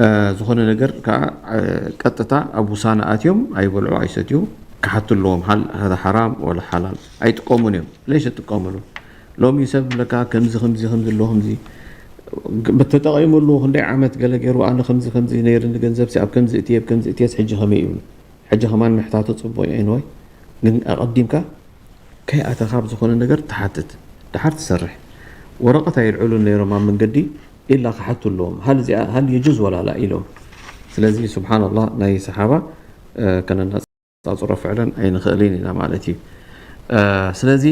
እ፣ ዝኾነ ነገር ከዓ፣ እ፣ ቀጥታ ኣብ ውሳነ ኣትዮም ኣይበልዑ ኣይሰትዩ፣ ክሓቱ ኣለዎም። ሃል ሃዛ ሓራም ወላ ሓላል ኣይጥቀሙን እዮም። ለይሽ ይጥቀሙሉ። ሎሚ ሰብ ለካ ከምዚ፣ ከምዚ፣ ከምዚ ኣሎ፣ ከምዚ ተጠቒሙሉ፣ ክንደይ ዓመት ገለ ገይሩ፣ ኣነ ከምዚ፣ ከምዚ ነይርኒ ገንዘብ ሲ ኣብ ከምዚ እትየ፣ ኣብ ከምዚ እትየስ ሕጂ ከመይ ይብሉ። ሕጂ ከማን ምሕታቱ ጽቡቕ እዩ። ኤንወይ ግን ኣቐዲምካ ከይኣተኻ ብዝኾነ ነገር ትሓትት፣ ደሓር ትሰርሕ። ወረቐት ኣየልዕሉን ነይሮም ኣብ መንገዲ፣ ኢላ ክሓቱ ኣለዎም። ሃል እዚኣ፣ ሃል የጁዝ ወላ ላ ኢሎም። ስለዚ ሱብሓነላህ ናይ ሰሓባ፣ እ፣ ከነነጻጽሮ ፍዕለን ኣይንኽእልን ኢና ማለት እዩ። እ፣ ስለዚ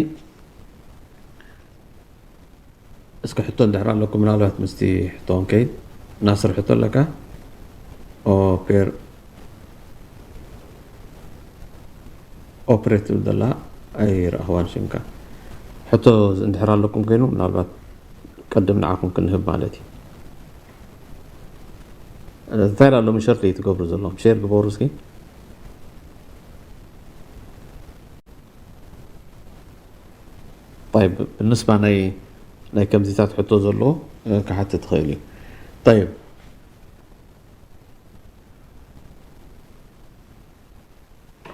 እስኪ ሕቶ እንድሕር ኣለኩም፣ ምናልባት ምስቲ ሕቶ ንከይድ። ናስር ሕቶ ኣለካ? ኦፔር-፣ ኦፕሬት ትብል ዘላ ኣይረኣኽዋን ሽምካ። ሕቶ እንድሕር ኣለኩም ኮይኑ፣ ምናልባት ቀድም ንዓኹም ክንህብ ማለት እዩ። እንታይ ደኣ ሎሚ ሸር ዘይትገብሩ ዘለኹም? ሼር ግበሩ እስኪ። ጠይብ፣ ብንስባ ናይ፣ ናይ ከምዚታት ሕቶ ዘለዎ፣ እ፣ ክሓትት ትኽእል እዩ። ጠይብ።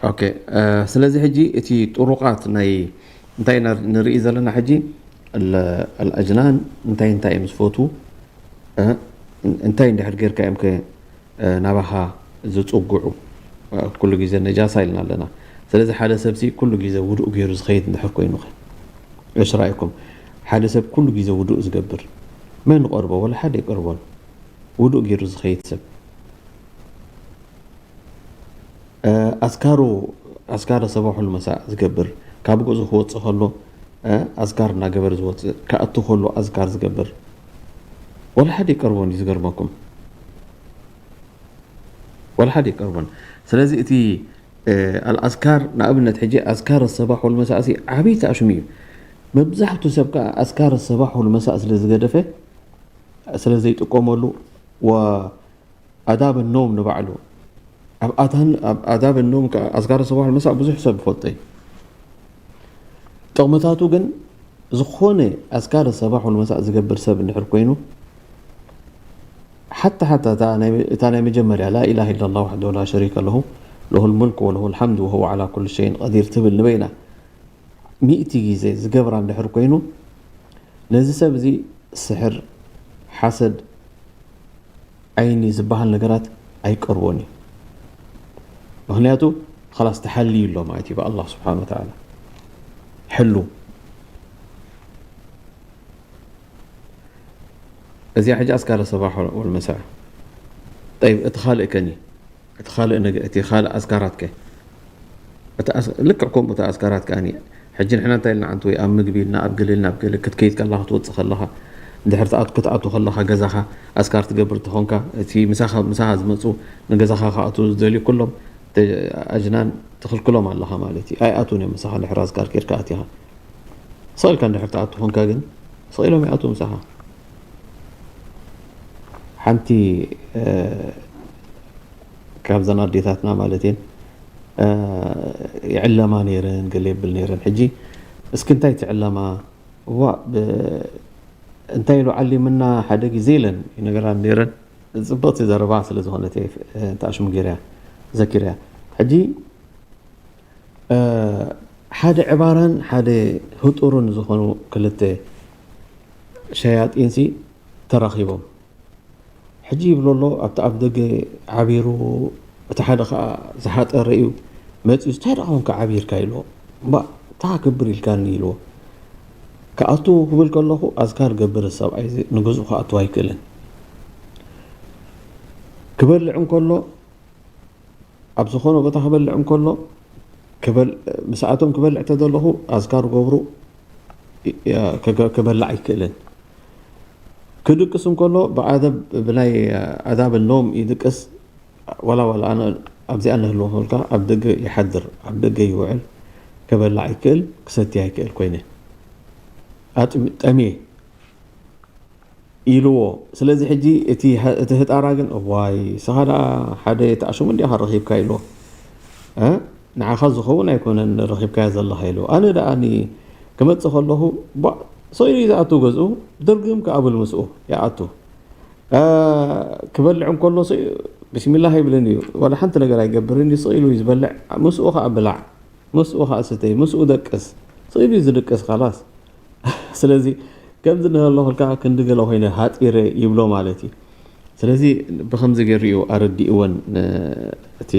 ኦኬ፣ እ፣ ስለዚ ሕጂ እቲ ጥሩቓት ናይ እንታይ ኢና ንርኢ ዘለና ሕጂ? ኣል-፣ ኣልኣጅናን እንታይ እንታይ እዮም ዝፈትዉ? እ፣ እንታይ እንድሕር ጌርካ እዮም ከ፣ እ፣ ናባኻ ዝጽግዑ? እ፣ ኩሉ ግዜ ነጃሳ ኢልና ኣለና። ስለዚ ሓደ ሰብሲ ኩሉ ግዜ ውዱእ ገይሩ ዝኸይድ እንድሕር ኮይኑ ኸ? እሽ ራእይኩም? ሓደ ሰብ ኩሉ ግዜ ውዱእ ዝገብር መን ይቐርቦ? ወላ ሓደ ኣይቀርቦን። ውዱእ ገይሩ ዝኸይድ ሰብ። እ፣ ኣዝካሩ፣ ኣዝካረ ሰባሕ ወል መሳእ ዝገብር፣ ካብ ገዝኡ ክወጽእ ከሎ፣ እ፣ ኣዝካር እናገበረ ዝወጽእ፣ ክኣቱ ከሎ ኣዝካር ዝገብር፣ ወላ ሓደ ይቀርቦን እዩ፣ ዝገርመኩም። ወላ ሓደ ይቀርቦን። ስለዚ እቲ፣ እ፣ ኣልኣዝካር፣ ንኣብነት ሕጂ ኣዝካር ሰባሕ ወል መሳእሲ ዓብይቲ ኣሽሙ እዩ። መብዛሕቱ ሰብ ከኣ ኣዝካር ሰባሕ ወል መሳእ ስለ ዝገደፈ፣ ስለ ዘይጥቀመሉ፣ ወ-፣ ኣዳብ ኖም ንባዕሉ። ኣብ ኣታን-፣ ኣብ ኣዳብ ኖም ከኣ ኣዝካር ሰባሕ ወል መሳእ ብዙሕ ሰብ ይፈልጦ እዩ። ጥቕምታቱ ግን፣ ዝኾነ ኣዝካር ሰባሕ ወል መሳእ ዝገብር ሰብ እንድሕር ኮይኑ፣ ሓታ፣ ሓታ እታ ናይ፣ እታ ናይ መጀመርያ፣ ላ ኢላሃ ኢላላህ ወሕደሁ ላ ሸሪከ ለሁ፣ ለሁል ሙልክ ወለሁል ሓምድ ወሁወ ዓላ ኩሊ ሸይን ቀዲር ትብል ንበይና፣ ሚእቲ ግዜ ዝገብራ እንድሕር ኮይኑ፣ ነዚ ሰብ እዚ ስሕር፣ ሓሰድ፣ ዓይኒ ዝበሃል ነገራት ኣይቀርቦን እዩ። ምኽንያቱ ኸላስ ተሓልዩ ኣሎ ማለት እዩ ብኣላህ ስብሓን ወተዓላ። ሕሉ። እዚኣ ሕጂ ኣዝካረ ሰባሕ ወል መሳእ። ጠይብ፣ እቲ ካልእ ከኒ? እቲ ካልእ ነገ-፣ እቲ ካልእ ኣዝካራት ከ? እቲ ኣስ-፣ ልክዕ ከምኡ እቲ ኣዝካራት ከኣኒ፣ ሕጂ ንሕና እንታይ ኢልና፣ ዓንቱ ወይ ኣብ ምግቢ ኢልና፣ ኣብ ገለ ኢልና፣ ኣብ ገለ ክትከይድ ከለኻ፣ ክትወጽእ ከለኻ፣ እንድሕር ትኣት-፣ ክትኣቱ ከለኻ ገዛኻ ኣዝካር ትገብር ተኾንካ፣ እቲ ምሳኻ፣ ምሳኻ ዝመጹ ንገዛኻ ክኣቱ ዝደልዩ ኩሎም ተ-፣ ኣጅናን ትኽልክሎም ኣለኻ ማለት እዩ። ኣይኣቱን እዮም ምሳኻ እንድሕር ኣዝካር ጌርካ ኣቲኻ። ስቕ ኢልካ እንድሕር ትኣቱ ኾንካ ግን፣ ስቕ ኢሎም ይኣትዉ ምሳኻ። ሓንቲ ካብዘን ኣዴታትና ማለት እየን ይዕለማ ነይረን፣ ገለ የብል ነይረን። ሕጂ እስኪ እንታይ ትዕለማ? እዋ እንታይ ኢሉ ዓሊምና ሓደ ግዜ ኢለን ይነገራን ነይረን። ፅብቕቲ ዘረባ ስለ ዝኾነት እየ ንትኣሽሙ ገይረያ ዘኪረያ። ሕጂ ሓደ ዕባራን ሓደ ህጡርን ዝኾኑ ክልተ ሸያጢንሲ ተራኺቦም። ሕጂ ይብሎ ኣሎ ኣብቲ ኣፍ ደገ ዓቢሩ፣ እቲ ሓደ ኸዓ ዝሓጠረ እዩ መፂኡ፣ እንታይ ደኣ ኾንካ ዓቢርካ ኢልዎ። እምባ እንታይ ክብር ኢልካኒ ኢልዎ። ክኣቱ ክብል ከለኹ ኣዝካር ገብር ሰብኣይ እዚ ንገዝኡ ክኣቱ ኣይክእልን። ክበልዕ እንከሎ ኣብ ዝኾነ ቦታ ክበልዕ እንከሎ ምስኣቶም ክበልዕ ተደለኹ ኣዝካር ገብሩ ክበልዕ ኣይክእልን። ክድቅስ እንከሎ ብኣደብ ብናይ ኣዳብ ኖም ይድቅስ። ዋላ ዋላ ኣነ ኣብዚኣ ንህልወ ከልካ ኣብ ደገ ይሓድር፣ ኣብ ደገ ይውዕል፣ ከበላ ኣይክእል፣ ክሰቲ ኣይክእል ኮይነ ኣጥሚ- ጠምየ ኢልዎ። ስለዚ ሕጂ እቲ ሀ- እቲ ህጣራ ግን እዋይ ንስኻ ደኣ ሓደ ተኣሽሙ እንዲኻ ረኺብካ ኢልዎ። እ? ንዓኻ ዝኸውን ኣይኮነን ረኺብካዮ ዘለኻ ኢልዎ። ኣነ ደኣ ኒ ክመጽእ ከለኹ ቧ- ስቕ ኢሉ እዩ ዝኣቱ ገዝኡ፣ ድርግም ክኣብል ምስኡ ይኣቱ። እ፣ ክበልዕ እንከሎ ስቕ- ቢስሚላህ ይብልን እዩ። ዋላ ሓንቲ ነገር ኣይገብርን እዩ። ስቕ ኢሉ እዩ ዝበልዕ። ምስኡ ኸኣ ብላዕ፣ ምስኡ ኸኣ ስተይ፣ ምስኡ ደቅስ። ስቕ ኢሉ እዩ ዝድቅስ ኻላስ። ስለዚ ከምዚ ንህለኹልካ ክንዲ ገለ ኮይነ ሃጢረ ይብሎ ማለት እዩ። ስለዚ ብኸምዚ ገይሩ እዩ ኣረዲእወን ን- እቲ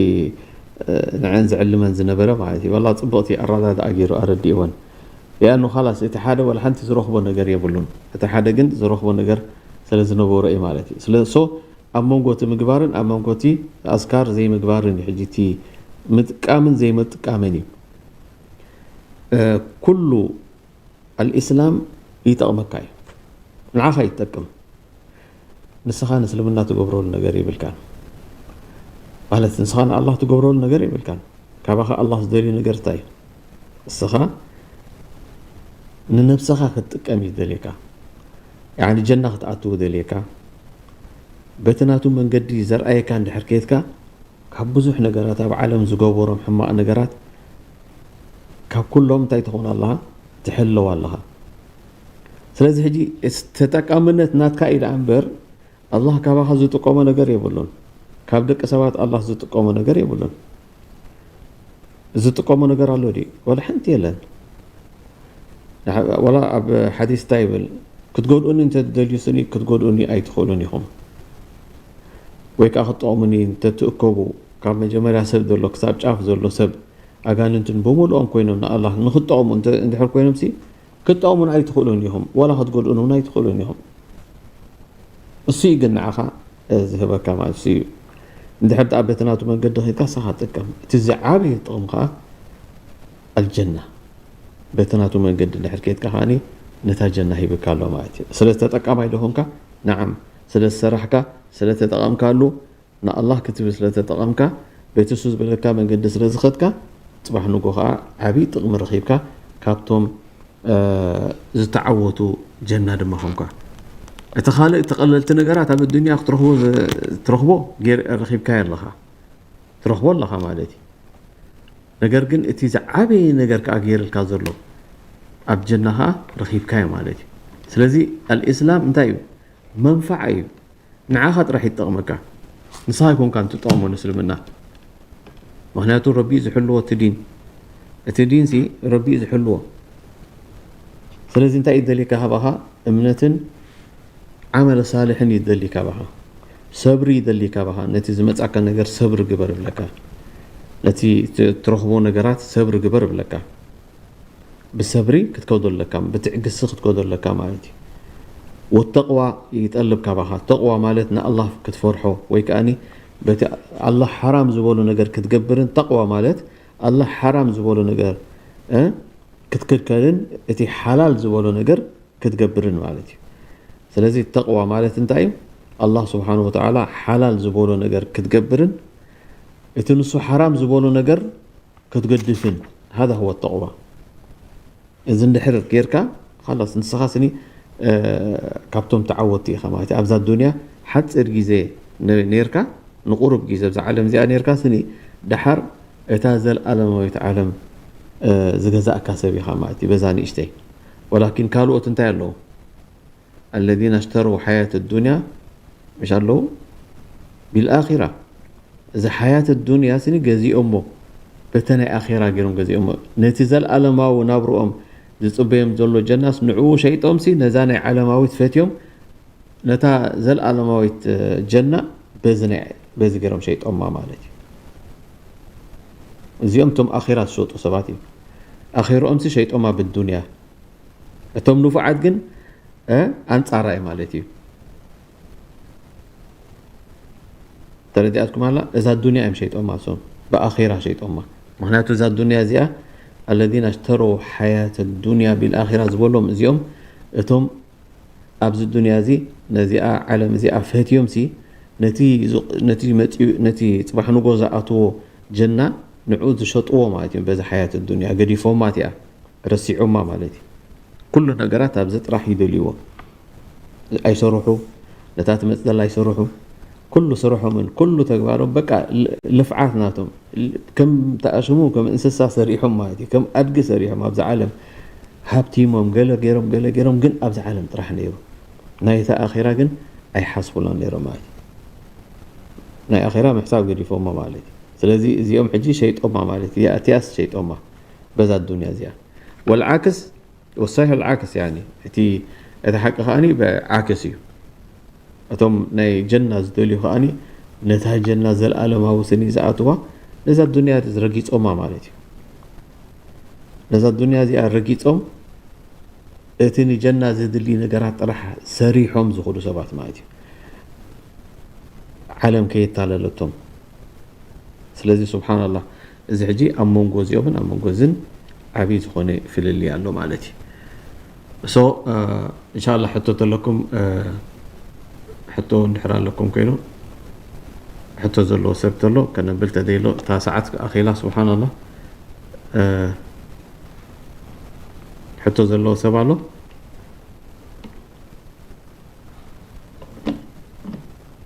ንዐን ዝዕልመን ዝነበረ ማለት እዩ። ዋላ ጽብቕቲ ኣረዳድኣ ገይሩ ኣረዲእወን። ያኑ ኻላስ እቲ ሓደ ዋላ ሓንቲ ዝረኽቦ ነገር የብሉን። እቲ ሓደ ግን ዝረኽቦ ነገር ስለ ዝነበሮ እዩ ማለት እዩ። ስለ so ኣብ መንጎ እቲ ምግባርን ኣብ መንጎ እቲ ኣዝካር ዘይምግባርን እዩ። ሕጂ እቲ ምጥቃምን ዘይምጥቃምን እዩ። ኩሉ ኣልኢስላም ይጠቕመካ እዩ፣ ንዓኻ ይጠቅም። ንስኻ ንእስልምና ትገብረሉ ነገር የብልካን። ማለት ንስኻ ንኣላህ ትገብረሉ ነገር የብልካን። ካባኻ ኣላህ ዝደልዩ ነገር እንታይ እዩ? ንስኻ ንነብስኻ ክትጥቀም እዩ ዝደልየካ። ያኒ ጀና ክትኣትው ደልየካ። በቲ ናቱ መንገዲ ዘርኣየካ እንድሕር ከይድካ ካብ ብዙሕ ነገራት ኣብ ዓለም ዝገበሮም ሕማቕ ነገራት ካብ ኩሎም እንታይ ትኾን ኣለኻ? ትሕለው ኣለኻ። ስለዚ ሕጂ ተጠቃምነት ናትካ እዩ ደኣ እምበር ኣላህ ካባኻ ዝጥቀሞ ነገር የብሉን። ካብ ደቂ ሰባት ኣላህ ዝጥቀሞ ነገር የብሉን። ዝጥቀሞ ነገር ኣሎ ድዩ? ዋላ ሓንቲ የለን። ንሓ- ዋላ ኣብ ሓዲስ እንታይ ይብል? ክትጎድኡኒ እንተ ትደልዩ ስኒ ክትጎድኡኒ ኣይትኽእሉን ኢኹም፣ ወይ ከዓ ክትጠቕሙኒ እንተ ትእከቡ ካብ መጀመርያ ሰብ ዘሎ ክሳብ ጫፍ ዘሎ ሰብ ኣጋንንትን ብምልኦም ኮይኖም ንኣላህ ንክትጠቕሙ እንተ- እንድሕር ኮይኖም ሲ ክትጠቕሙን ኣይትኽእሉን ኢኹም፣ ዋላ ክትጎድኡን እውን ኣይትኽእሉን ኢኹም። እሱ እዩ ግን ንዓኻ ዝህበካ ማለት እሱ እዩ። እንድሕር ደኣ በቲ ናቱ መንገዲ ኸይድካ ንስኻ ትጥቀም። እቲ ዝዓበየ ጥቕሚ ከዓ ኣልጀና። በቲ ናቱ መንገዲ እንድሕር ከይድካ ከዓኒ ነታ ጀና ሂብካ ኣሎ ማለት እዩ። ስለ ተጠቃማይ ዶ ኾንካ? ነዓም። ስለ ዝሰራሕካ፣ ስለ ተጠቐምካሉ፣ ንኣላህ ክትብል ስለ ተጠቐምካ፣ በቲ እሱ ዝበለካ መንገዲ ስለ ዝኸድካ፣ ጽባሕ ንጎ ኸዓ ዓብዪ ጥቕሚ ረኺብካ፣ ካብቶም ዝተዓወቱ ጀና ድማ ኾንካ። እቲ ካልእ እቲ ቀለልቲ ነገራት ኣብ ኣዱንያ ክትረኽቦ ዘ- ትረኽቦ ገይር- ረኺብካዮ ኣለኻ፣ ትረኽቦ ኣለኻ ማለት እዩ። ነገር ግን እቲ ዝዓበየ ነገር ከዓ ገይርልካ ዘሎ ኣብ ጀና ከዓ ረኺብካዮ ማለት እዩ። ስለዚ ኣልእስላም እንታይ እዩ? መንፋዓ እዩ። ንዓኻ ጥራሕ ይጠቕመካ፣ ንስኻ ኣይኮንካን ትጠቕሞ ንእስልምና። ምኽንያቱ ረቢ እዩ ዝሕልዎ እቲ ዲን። እቲ ዲን ሲ ረቢ እዩ ዝሕልዎ። ስለዚ እንታይ እዩ ደልየካ ካባኻ? እምነትን ዓመለ ሳልሕን እዩ ደልዩ ካባኻ። ሰብሪ እዩ ደልዩ ካባኻ። ነቲ ዝመጻካ ነገር ሰብሪ ግበር እብለካ። ነቲ ት- ትረኽቦ ነገራት ሰብሪ ግበር እብለካ። ብሰብሪ ክትከዶ ኣለካ፣ ብትዕግስቲ ክትከዶ ኣለካ ማለት እዩ። ወተቕዋ ይጠልብ ካባኻ። ተቕዋ ማለት ንኣላህ ክትፈርሖ ወይ ከኣኒ በቲ ኣላህ ሓራም ዝበሎ ነገር ክትገብርን፣ ተቕዋ ማለት ኣላህ ሓራም ዝበሎ ነገር እ፣ ክትክልከልን እቲ ሓላል ዝበሎ ነገር ክትገብርን ማለት እዩ። ስለዚ ተቕዋ ማለት እንታይ እዩ? ኣላህ ስብሓን ወተዓላ ሓላል ዝበሎ ነገር ክትገብርን እቲ ንሱ ሓራም ዝበሎ ነገር ክትገድፍን። ሃዛ ህወ ተቕዋ። እዚ እንድሕር ጌርካ ኻላስ ንስኻ ስኒ እ፣ ካብቶም ተዓወትቲ ኢኻ ማለት እዩ። ኣብዛ ዱንያ ሓፂር ግዜ ነ- ኔርካ፣ ንቁሩብ ግዜ ኣብዛ ዓለም እዚኣ ኔርካ ስኒ፣ ደሓር እታ ዘለኣለማዊት ዓለም እ፣ ዝገዛእካ ሰብ ኢኻ ማለት እዩ በዛ ንእሽተይ። ወላኪን ካልኦት እንታይ ኣለዉ? الذين اشتروا حياة الدنيا، ምሽ ኣለዉ፣ بالآخرة። እዚ ሓያት ዱንያ ስኒ ገዚኦሞ፣ በተ ናይ ኣኼራ ገይሮም ገዚኦሞ። ነቲ ዘለኣለማዊ ናብርኦም ዝጽበዮም ዘሎ ጀናስ ንዕኡ ሸይጦምሲ ነዛ ናይ ዓለማዊት ፈትዮም ነታ ዘለኣለማዊት ጀና በዚ ናይ በዚ ገይሮም ሸይጦማ ማለት እዩ። እዚኦም እቶም ኣኼራ ዝሸጡ ሰባት እዮም። ኣኼርኦምሲ ሸይጦማ ብዱንያ። እቶም ንፉዓት ግን እ፣ ኣንጻራ እዩ ማለት እዩ። ተረዲኣትኩም ኣላ? እዛ ዱንያ እዮም ሸይጦማ፣ እሶም ብኣኼራ ሸይጦማ። ምክንያቱ እዛ ዱንያ እዚኣ الذين اشتروا حياة الدنيا بالآخرة ዝበሎም እዚኦም እቶም ኣብዚ ዱንያ እዚ ነዚኣ ዓለም እዚኣ ፈትዮም ሲ ነቲ ዝ- ነቲ መጺኡ ነቲ ጽባሕ ንጎ ዝኣትዎ ጀና ንዑ ዝሸጥዎ ማለት እዮም። በዚ ሓያት ዱንያ ገዲፎማ እቲኣ ረሲዖማ ማለት እዩ። ኩሉ ነገራት ኣብዚ ጥራሕ ይደልይዎ። ኣይሰርሑ፣ ነታ ትመጽእ ዘላ ኣይሰርሑ። ኩሉ ስርሖምን ኩሉ ተግባሮም በቃ ል- ልፍዓት ናቶም ል- ከም ተኣሽሙ ከም እንስሳ ሰሪሖም ማለት እዩ። ከም ኣድጊ ሰሪሖም ኣብዚ ዓለም ሃብቲሞም ገለ ገይሮም ገለ ገይሮም ግን ኣብዚ ዓለም ጥራሕ ነይሩ። ናይታ ኣኼራ ግን ኣይሓስቡላን ነይሮም ማለት እዩ። ናይ ኣኼራ ምሕሳብ ገዲፎሞ ማለት እዩ። ስለዚ እዚኦም ሕጂ ሸይጦማ ማለት እዩ። እቲኣስ ሸይጦማ በዛ ዱንያ እዚኣ። ወልዓክስ ወሳሂ ልዓክስ ያኒ እቲ እቲ ሓቂ ከኣኒ ብዓክስ እዩ። እቶም ናይ ጀና ዝደልዩ ከኣኒ ነታ ጀና ዘለኣለማዊ ስኒ ዝኣትዋ ነዛ ዱንያ ረጊጾማ ማለት እዩ። ነዛ ዱንያ እዚኣ ረጊጾም እቲ ንጀና ዝድሊ ነገራት ጥራሕ ሰሪሖም ዝኽዱ ሰባት ማለት እዩ። ዓለም ከየታለለቶም። ስለዚ ስብሓንላህ እዚ ሕጂ ኣብ መንጎ እዚኦምን ኣብ መንጎ እዝን ዓብዪ ዝኾነ ፍልልይ ኣሎ ማለት እዩ። ሶ እንሻላ ሕቶ ተለኩም ሕቶ እንድሕር ኣለኩም ኮይኑ ሕቶ ዘለዎ ሰብ ተሎ ከነብል ተደይሎ እታ ሰዓት ኣኺላ ስብሓንላህ ሕቶ ዘለዎ ሰብ ኣሎ።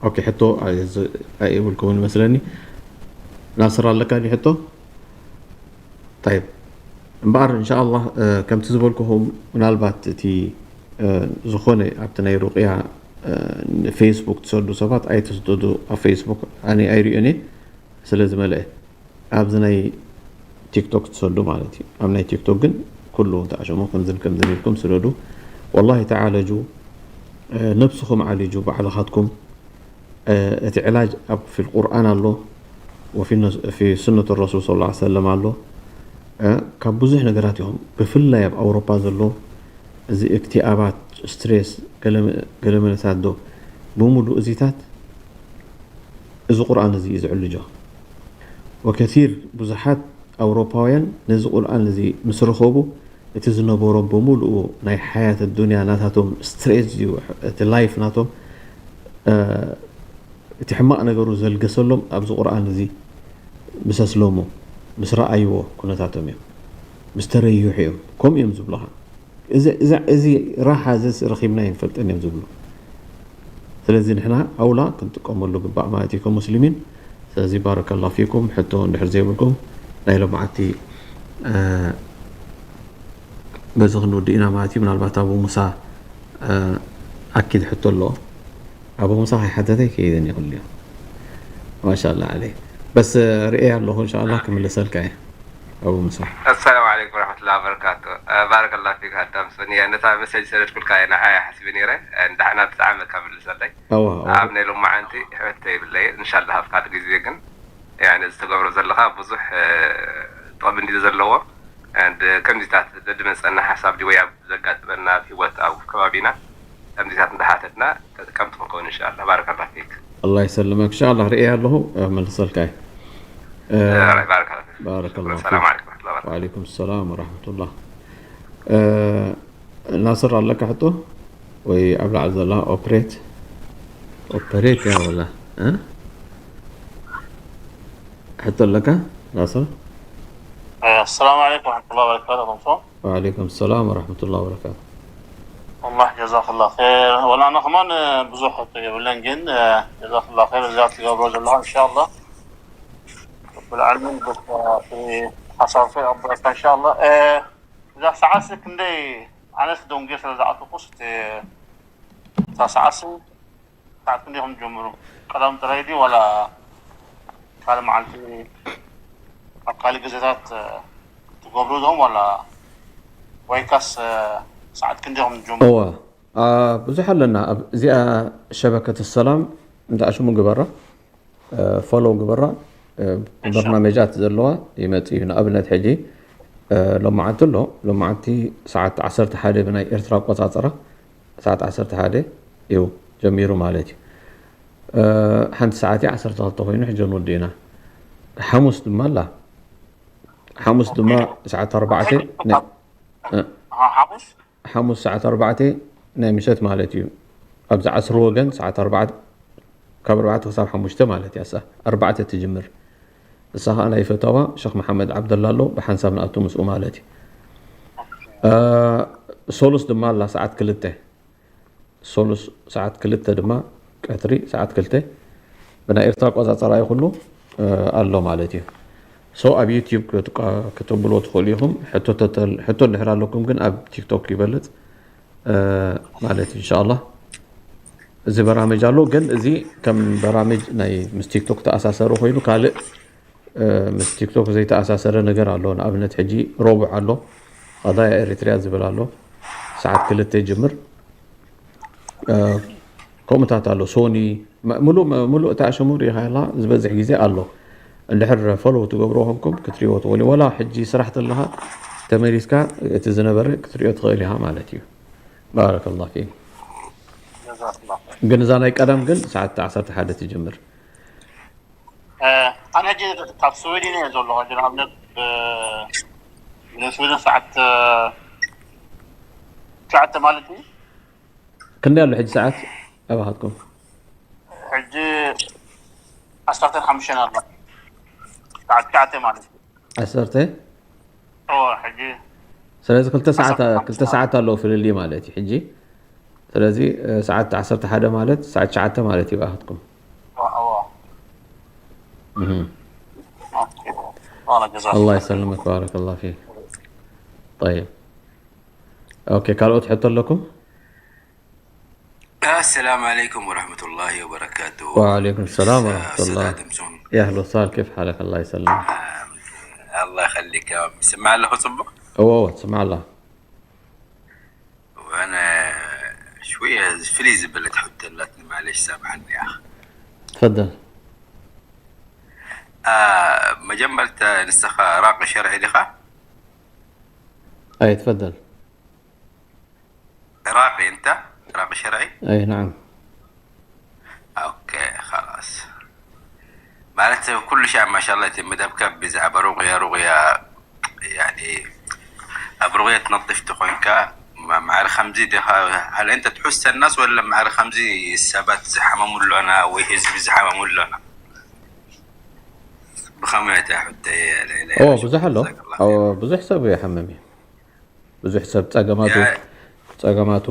ኦኬ ሕቶ ኣይብልኩምን መስለኒ። ናስር ኣለካ ዲ ሕቶ? طيب እምበኣር እንሻኣላህ ከምቲ ዝበልኩኹም ምናልባት እቲ ዝኾነ ኣብቲ ናይ ሩቅያ ፌስቡክ ትሰዱ ሰባት ኣይትስደዱ ኣብ ፌስቡክ ኣነ ኣይሪኦን እየ ስለ ዝመልአ ኣብዚ ናይ ቲክቶክ ትሰዱ ማለት እዩ ኣብ ናይ ቲክቶክ ግን ኩሉ ተኣሸሙ ከምዝን ከምዝን ኢልኩም ስደዱ ወላሂ ተዓለጁ ነብስኹም ዓሊጁ ባዕልኻትኩም እቲ ዕላጅ ኣብ ፊ ልቁርኣን ኣሎ ወፊ ሱነት ረሱል ስ ሰለም ኣሎ ካብ ብዙሕ ነገራት ኢኹም ብፍላይ ኣብ ኣውሮፓ ዘሎ እዚ እክትኣባት ስትሬስ ገለመለታት ዶ ብምሉእ እዚታት እዚ ቁርኣን እዚ እዩ ዝዕልጆ ወከሲር ብዙሓት ኣውሮፓውያን ነዚ ቁርኣን እዚ ምስ ረኸቡ እቲ ዝነበሮም ብምሉኡ ናይ ሓያት ኣዱንያ ናታቶም ስትሬስ እዩ እቲ ላይፍ ናቶም እቲ ሕማቕ ነገሩ ዘልገሰሎም ኣብዚ ቁርኣን እዚ ምስ ኣስለሙ ምስ ረኣይዎ ኩነታቶም እዮም ምስ ተረይሑ እዮም ከምኡ እዮም ዝብሉኻ እዚ ራሓ እዚ ረኺብና ይንፈልጠን እዮም ዝብሉ ስለዚ ንሕና ኣውላ ክንጥቀመሉ ግባእ ማለት እዩ ከሙስሊሚን ስለዚ ባረከላ ፊኩም ሕቶ እንድሕር ዘይብልኩም ናይ ሎማዓቲ በዚ ክንውድእ ኢና ማለት እዩ ምናልባት ኣቡ ሙሳ ኣኪድ ሕቶ ኣለዎ ኣቡ ሙሳ ከይሓተተ ይከይደን ይኽእል እዩ ማሻላ ዓለይ በስ ርእየ ኣለኹ እንሻላ ክምልሰልካ እየ ኣቡ ሙሳ السلام عليكم ورحمة الله وبركاته بارك الله فيك هدام سوني ነታ መሰጅ ሰደድኩልካ እየ ንዓያ ሓሲበ ነይረ ንዳሕና ብጣዕሚ ካብ ምልሰለይ ኣዋ ኣብ ናይ ሎማዓንቲ ሕቶ ይብለይ እንሻላ ኣብ ካልእ ግዜ ግን ያኒ ዝተገብሮ ዘለኻ ብዙሕ ጥቕሚ እንዲ ዘለዎ ከምዚታት ደድመፀና ሓሳብ ዲ ወይ ኣብ ዘጋጥመና ህይወት ኣብ ከባቢና ከምዚታት እንዳሓተትና ተጠቀምቲ ክንከውን እንሻላ ባረከላ ፊክ الله يسلمك إن شاء الله رئي الله ملسلكاي ባረከላ ፊክ بارك الله السلام فيك عليكم ورحمة الله وبركاته وعليكم السلام ورحمة الله ናስር ኣለካ ሕቶ ወይ ኣብ ላዕሊ ዘላ ኦፕሬት ኦፕሬት ያ ወላ ሕቶ ኣለካ ናስር السلام عليكم ورحمة الله وبركاته ቶምሶም وعليكم السلام ورحمة الله وبركاته والله جزاك الله خير. والله أنا كمان ብዙሕ የብለን ግን جزاك الله خير እዛ ትገብሮ ዘለኻ إن شاء الله ብልዓልምን ሓሳብከ ኣቦካ إن شاء الله እዛ ሰዓት ክንደይ ኣነስ ደንጉየ ስለ ዝኣተኩስ እታ ሰዓት ሰዓት ክንደይ ከም ትጀምሩ ቀዳም ጥራይ ድዩ ዋላ ካልእ መዓልቲ ኣብ ካልእ ግዜታት ትገብሩ ዶም ዋላ ወይካስ ሰዓት ክንደይ ከም ትጀምሩ እወ ብዙሕ ኣለና እዚኣ ሸበከት ሰላም እንዳ ሽሙ ግበራ ፎሎው ግበራ በርናሜጃት ዘለዋ ይመጽእ እዩ ንኣብነት ሕጂ ሎማዓንቲ ኣሎ ሎማዓንቲ ሰዓት ዓሰርተ ሓደ ብናይ ኤርትራ ኣቆጻጽራ ሰዓት ዓሰርተ ሓደ እዩ ጀሚሩ ማለት እዩ ሓንቲ ሰዓት ዓሰርተ ክልተ ኮይኑ ሕጂ ንወዲ ኢና ሓሙስ ድማ ኣላ ሓሙስ ድማ ሰዓት ኣርባዕተ ሓሙስ ሰዓት ኣርባዕተ ናይ ምሸት ማለት እዩ ኣብዚ ዓስሪ ወገን ሰዓት ኣርባዕተ ካብ ኣርባዕተ ክሳብ ሓሙሽተ ማለት እያ እሳ ኣርባዕተ ትጅምር እሳ ከዓ ናይ ፈታዋ ሸክ መሓመድ ዓብደላ ኣሎ ብሓንሳብ ንኣቱ ምስኡ ማለት እዩ ሶሉስ ድማ ኣላ ሰዓት ክልተ ሶሉስ ሰዓት ክልተ ድማ ቀትሪ ሰዓት ክልተ ብናይ ኤርትራ ኣቆፃፀራ ይኩሉ ኣሎ ማለት እዩ ሶ ኣብ ዩቲዩብ ክትብልዎ ትኽእሉ ኢኹም ሕቶ እንድሕር ኣለኩም ግን ኣብ ቲክቶክ ይበልፅ ማለት እንሻላ እዚ በራመጅ ኣሎ ግን እዚ ከም በራመጅ ናይ ምስ ቲክቶክ ተኣሳሰሩ ኮይኑ ካልእ ምስ ቲክቶክ ዘይተኣሳሰረ ነገር ኣሎ ንኣብነት ሕጂ ረቡዕ ኣሎ ቀዳያ ኤሪትሪያ ዝብል ኣሎ ሰዓት ክልተ ይጅምር ከምኡታት ኣሎ ሶኒ ምሉእ እቲ ኣሽሙ ሪኢኻላ ዝበዝሕ ግዜ ኣሎ እንድሕር ፎሎው ትገብርዎ ኮንኩም ክትሪእዎ ትኽእሉ ወላ ሕጂ ስራሕ ተለኻ ተመሊስካ እቲ ዝነበረ ክትሪኦ ትኽእል ኢኻ ማለት እዩ ባረከላ ፊክ ግን እዛ ናይ ቀደም ግን ሰዓት ዓሰርተ ሓደ ትጅምር ኣነ ሕጂ ካብ ስዊድን እየ ዘለኹ ሕጂ ንኣብነት ንስዊድን ሰዓት ትሽዓተ ማለት እዩ ክንደይ ኣሎ ሕጂ ሰዓት ኣባኻትኩም ሕጂ ዓሰርተ ሓሙሽተ ኣሎ ሰዓት ትሽዓተ ማለት እዩ ዓሰርተ እዎ ሕጂ ስለዚ ክልተ ሰዓት ክልተ ሰዓት ኣለዎ ፍልልይ ማለት እዩ ሕጂ ስለዚ ሰዓት ዓሰርተ ሓደ ማለት ሰዓት ትሽዓተ ማለት እዩ ብኣኽትኩም እዎ الله يسلمك بارك الله فيك طيب اوكي ካልኦት ሕቶ ኣለኩም السلام عليكم ورحمة الله وبركاته وعليكم السلام ورحمة الله دمسون يا اهلا وسهلا كيف حالك الله يسلمك الله يخليك يا رب سمع له صبك اوه تسمع الله وانا شوية فليز بلد حتى لاتني معلش سامحني يا اخي تفضل آه مجمرت نسخة راقي شرعي لخا اي تفضل عراقي انت؟ عراقي شرعي؟ اي نعم اوكي خلاص معناته كل شيء ما شاء الله يتم مدبكة بزعبة رقية رقية يعني اب رقية تنظف تخونك معر خمزي دي هل انت تحس الناس ولا معر خمزي السبت زحمة ملونا وهزب زحمة ملونا بخمية حتى اه بزح له اه بزح سبب يا حمامي ብዙሕ ሰብ ጸገማቱ ጸገማቱ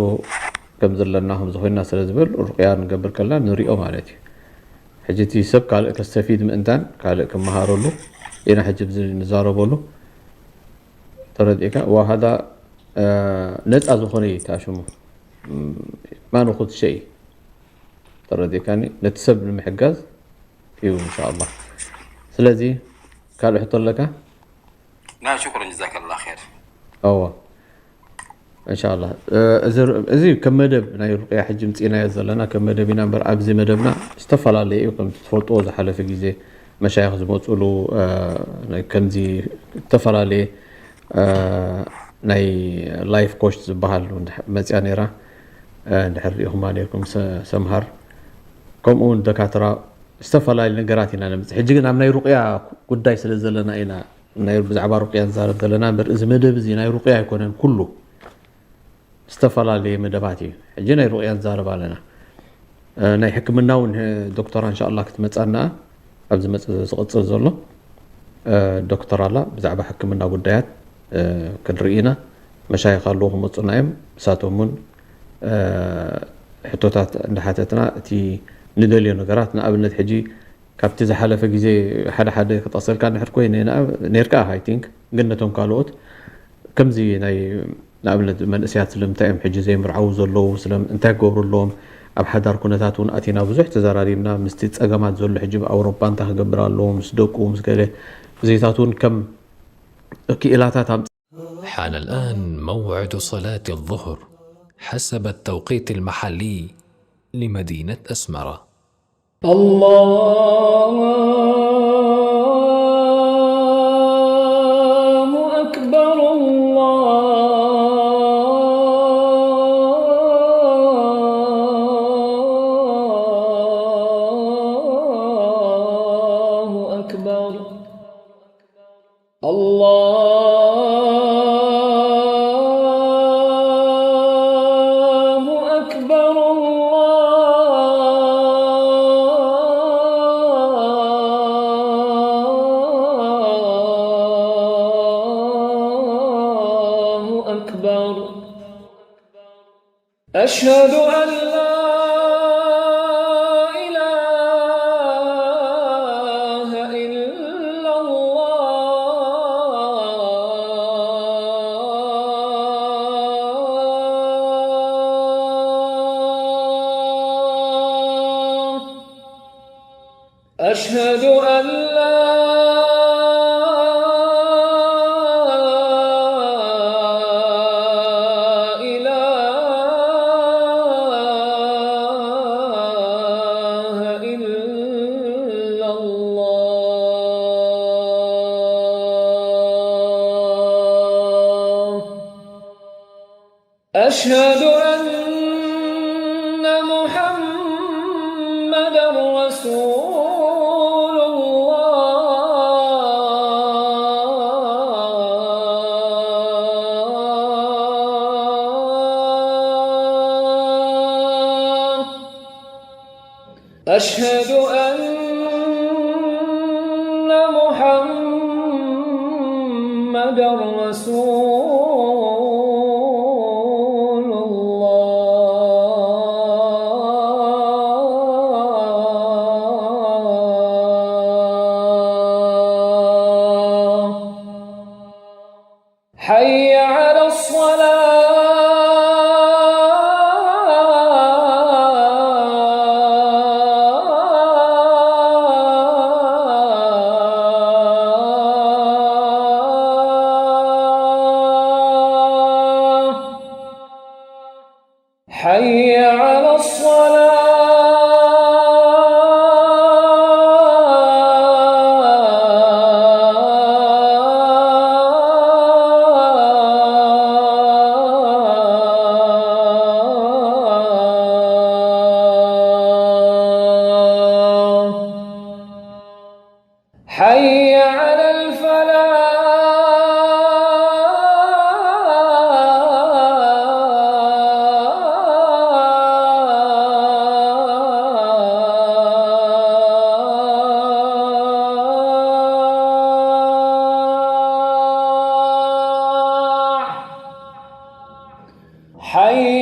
ከም ዘለና ከም ዝኾንና ስለ ዝብል ሩቅያ ንገብር ከለና ንሪኦ ማለት እዩ ሕጂ እቲ ሰብ ካልእ ከስተፊድ ምእንታን ካልእ ክመሃረሉ ኢና ሕጂ ብዚ ንዛረበሉ ተረዲእካ ዋሃዳ ነፃ ዝኾነ እዩ ታሽሙ ማኑ ኩትሸ እዩ ተረዲእካኒ ነቲ ሰብ ንምሕጋዝ እዩ እንሻ ኣላ ስለዚ ካልእ ሕቶ ኣለካ لا شكرا جزاك الله خير እወ እንሻላ እዚ ከም መደብ ናይ ሩቅያ ሕጂ ምፅኢናዮ ዘለና ከም መደብ ኢና እምበር ኣብዚ መደብና ዝተፈላለየ እዩ ከምቲ ትፈልጥዎ ዝሓለፈ ግዜ መሻይኽ ዝመፅሉ ከምዚ ዝተፈላለየ ናይ ላይፍ ኮች ዝበሃል መፅያ ነይራ እንድሕር ሪኢኹማ ነርኩም ሰምሃር ከምኡ እውን ደካትራ ዝተፈላለዩ ነገራት ኢና ነምፅእ ሕጂ ግን ኣብ ናይ ሩቅያ ጉዳይ ስለ ዘለና ኢና ናይ ብዛዕባ ሩቅያ ንዛረብ ዘለና እምበር እዚ መደብ እዚ ናይ ሩቅያ ኣይኮነን ኩሉ ዝተፈላለየ መደባት እዩ ሕጂ ናይ ሩቅያ ንዛረብ ኣለና ናይ ሕክምና እውን ዶክተራ እንሻ ኣላ ክትመፃና ኣብዚ መፅ ዝቅፅል ዘሎ ዶክተር ኣላ ብዛዕባ ሕክምና ጉዳያት ክንርኢ ኢና መሻይኽ ኣለዉ ክመፁና እዮም ንሳቶም እውን ሕቶታት እንዳሓተትና እቲ ንደልዮ ነገራት፣ ንኣብነት ሕጂ ካብቲ ዝሓለፈ ግዜ ሓደ ሓደ ክጠቕሰልካ እንድሕር ኮይነ፣ ንኣብ-፣ ኔርካ፣ I think፣ ግን ነቶም ካልኦት ከምዚ ናይ ንኣብነት መንእሰያት ስለምንታይ እዮም ሕጂ ዘይምርዓዉ ዘለዉ? ስለ እንታይ ክገብሩ ኣለዎም? ኣብ ሓዳር ኩነታት እውን ኣቲና ብዙሕ ተዘራሪብና፣ ምስቲ ጸገማት ዘሎ ሕጂ ኣብ ኣውሮፓ እንታይ ክገብር ኣለዎ? ምስ ደቁ፣ ምስ ገለ፣ እዚታት እውን ከም ክኢላታት ኣምጽ- حان الآن موعد صلاة الظهر حسب التوقيت المحلي لمدينة أسمرة. الله أكبر، الله أكبر، الله أكبر، الله أكبر. أشهد أن لا إله إلا الله. أشهد أن لا إله إلا الله. أشهد أن محمدا رسول الله. أشهد أن محمدا رسول الله. حي على الصلاة. حي على الصلاة. حي على الفلاح. حي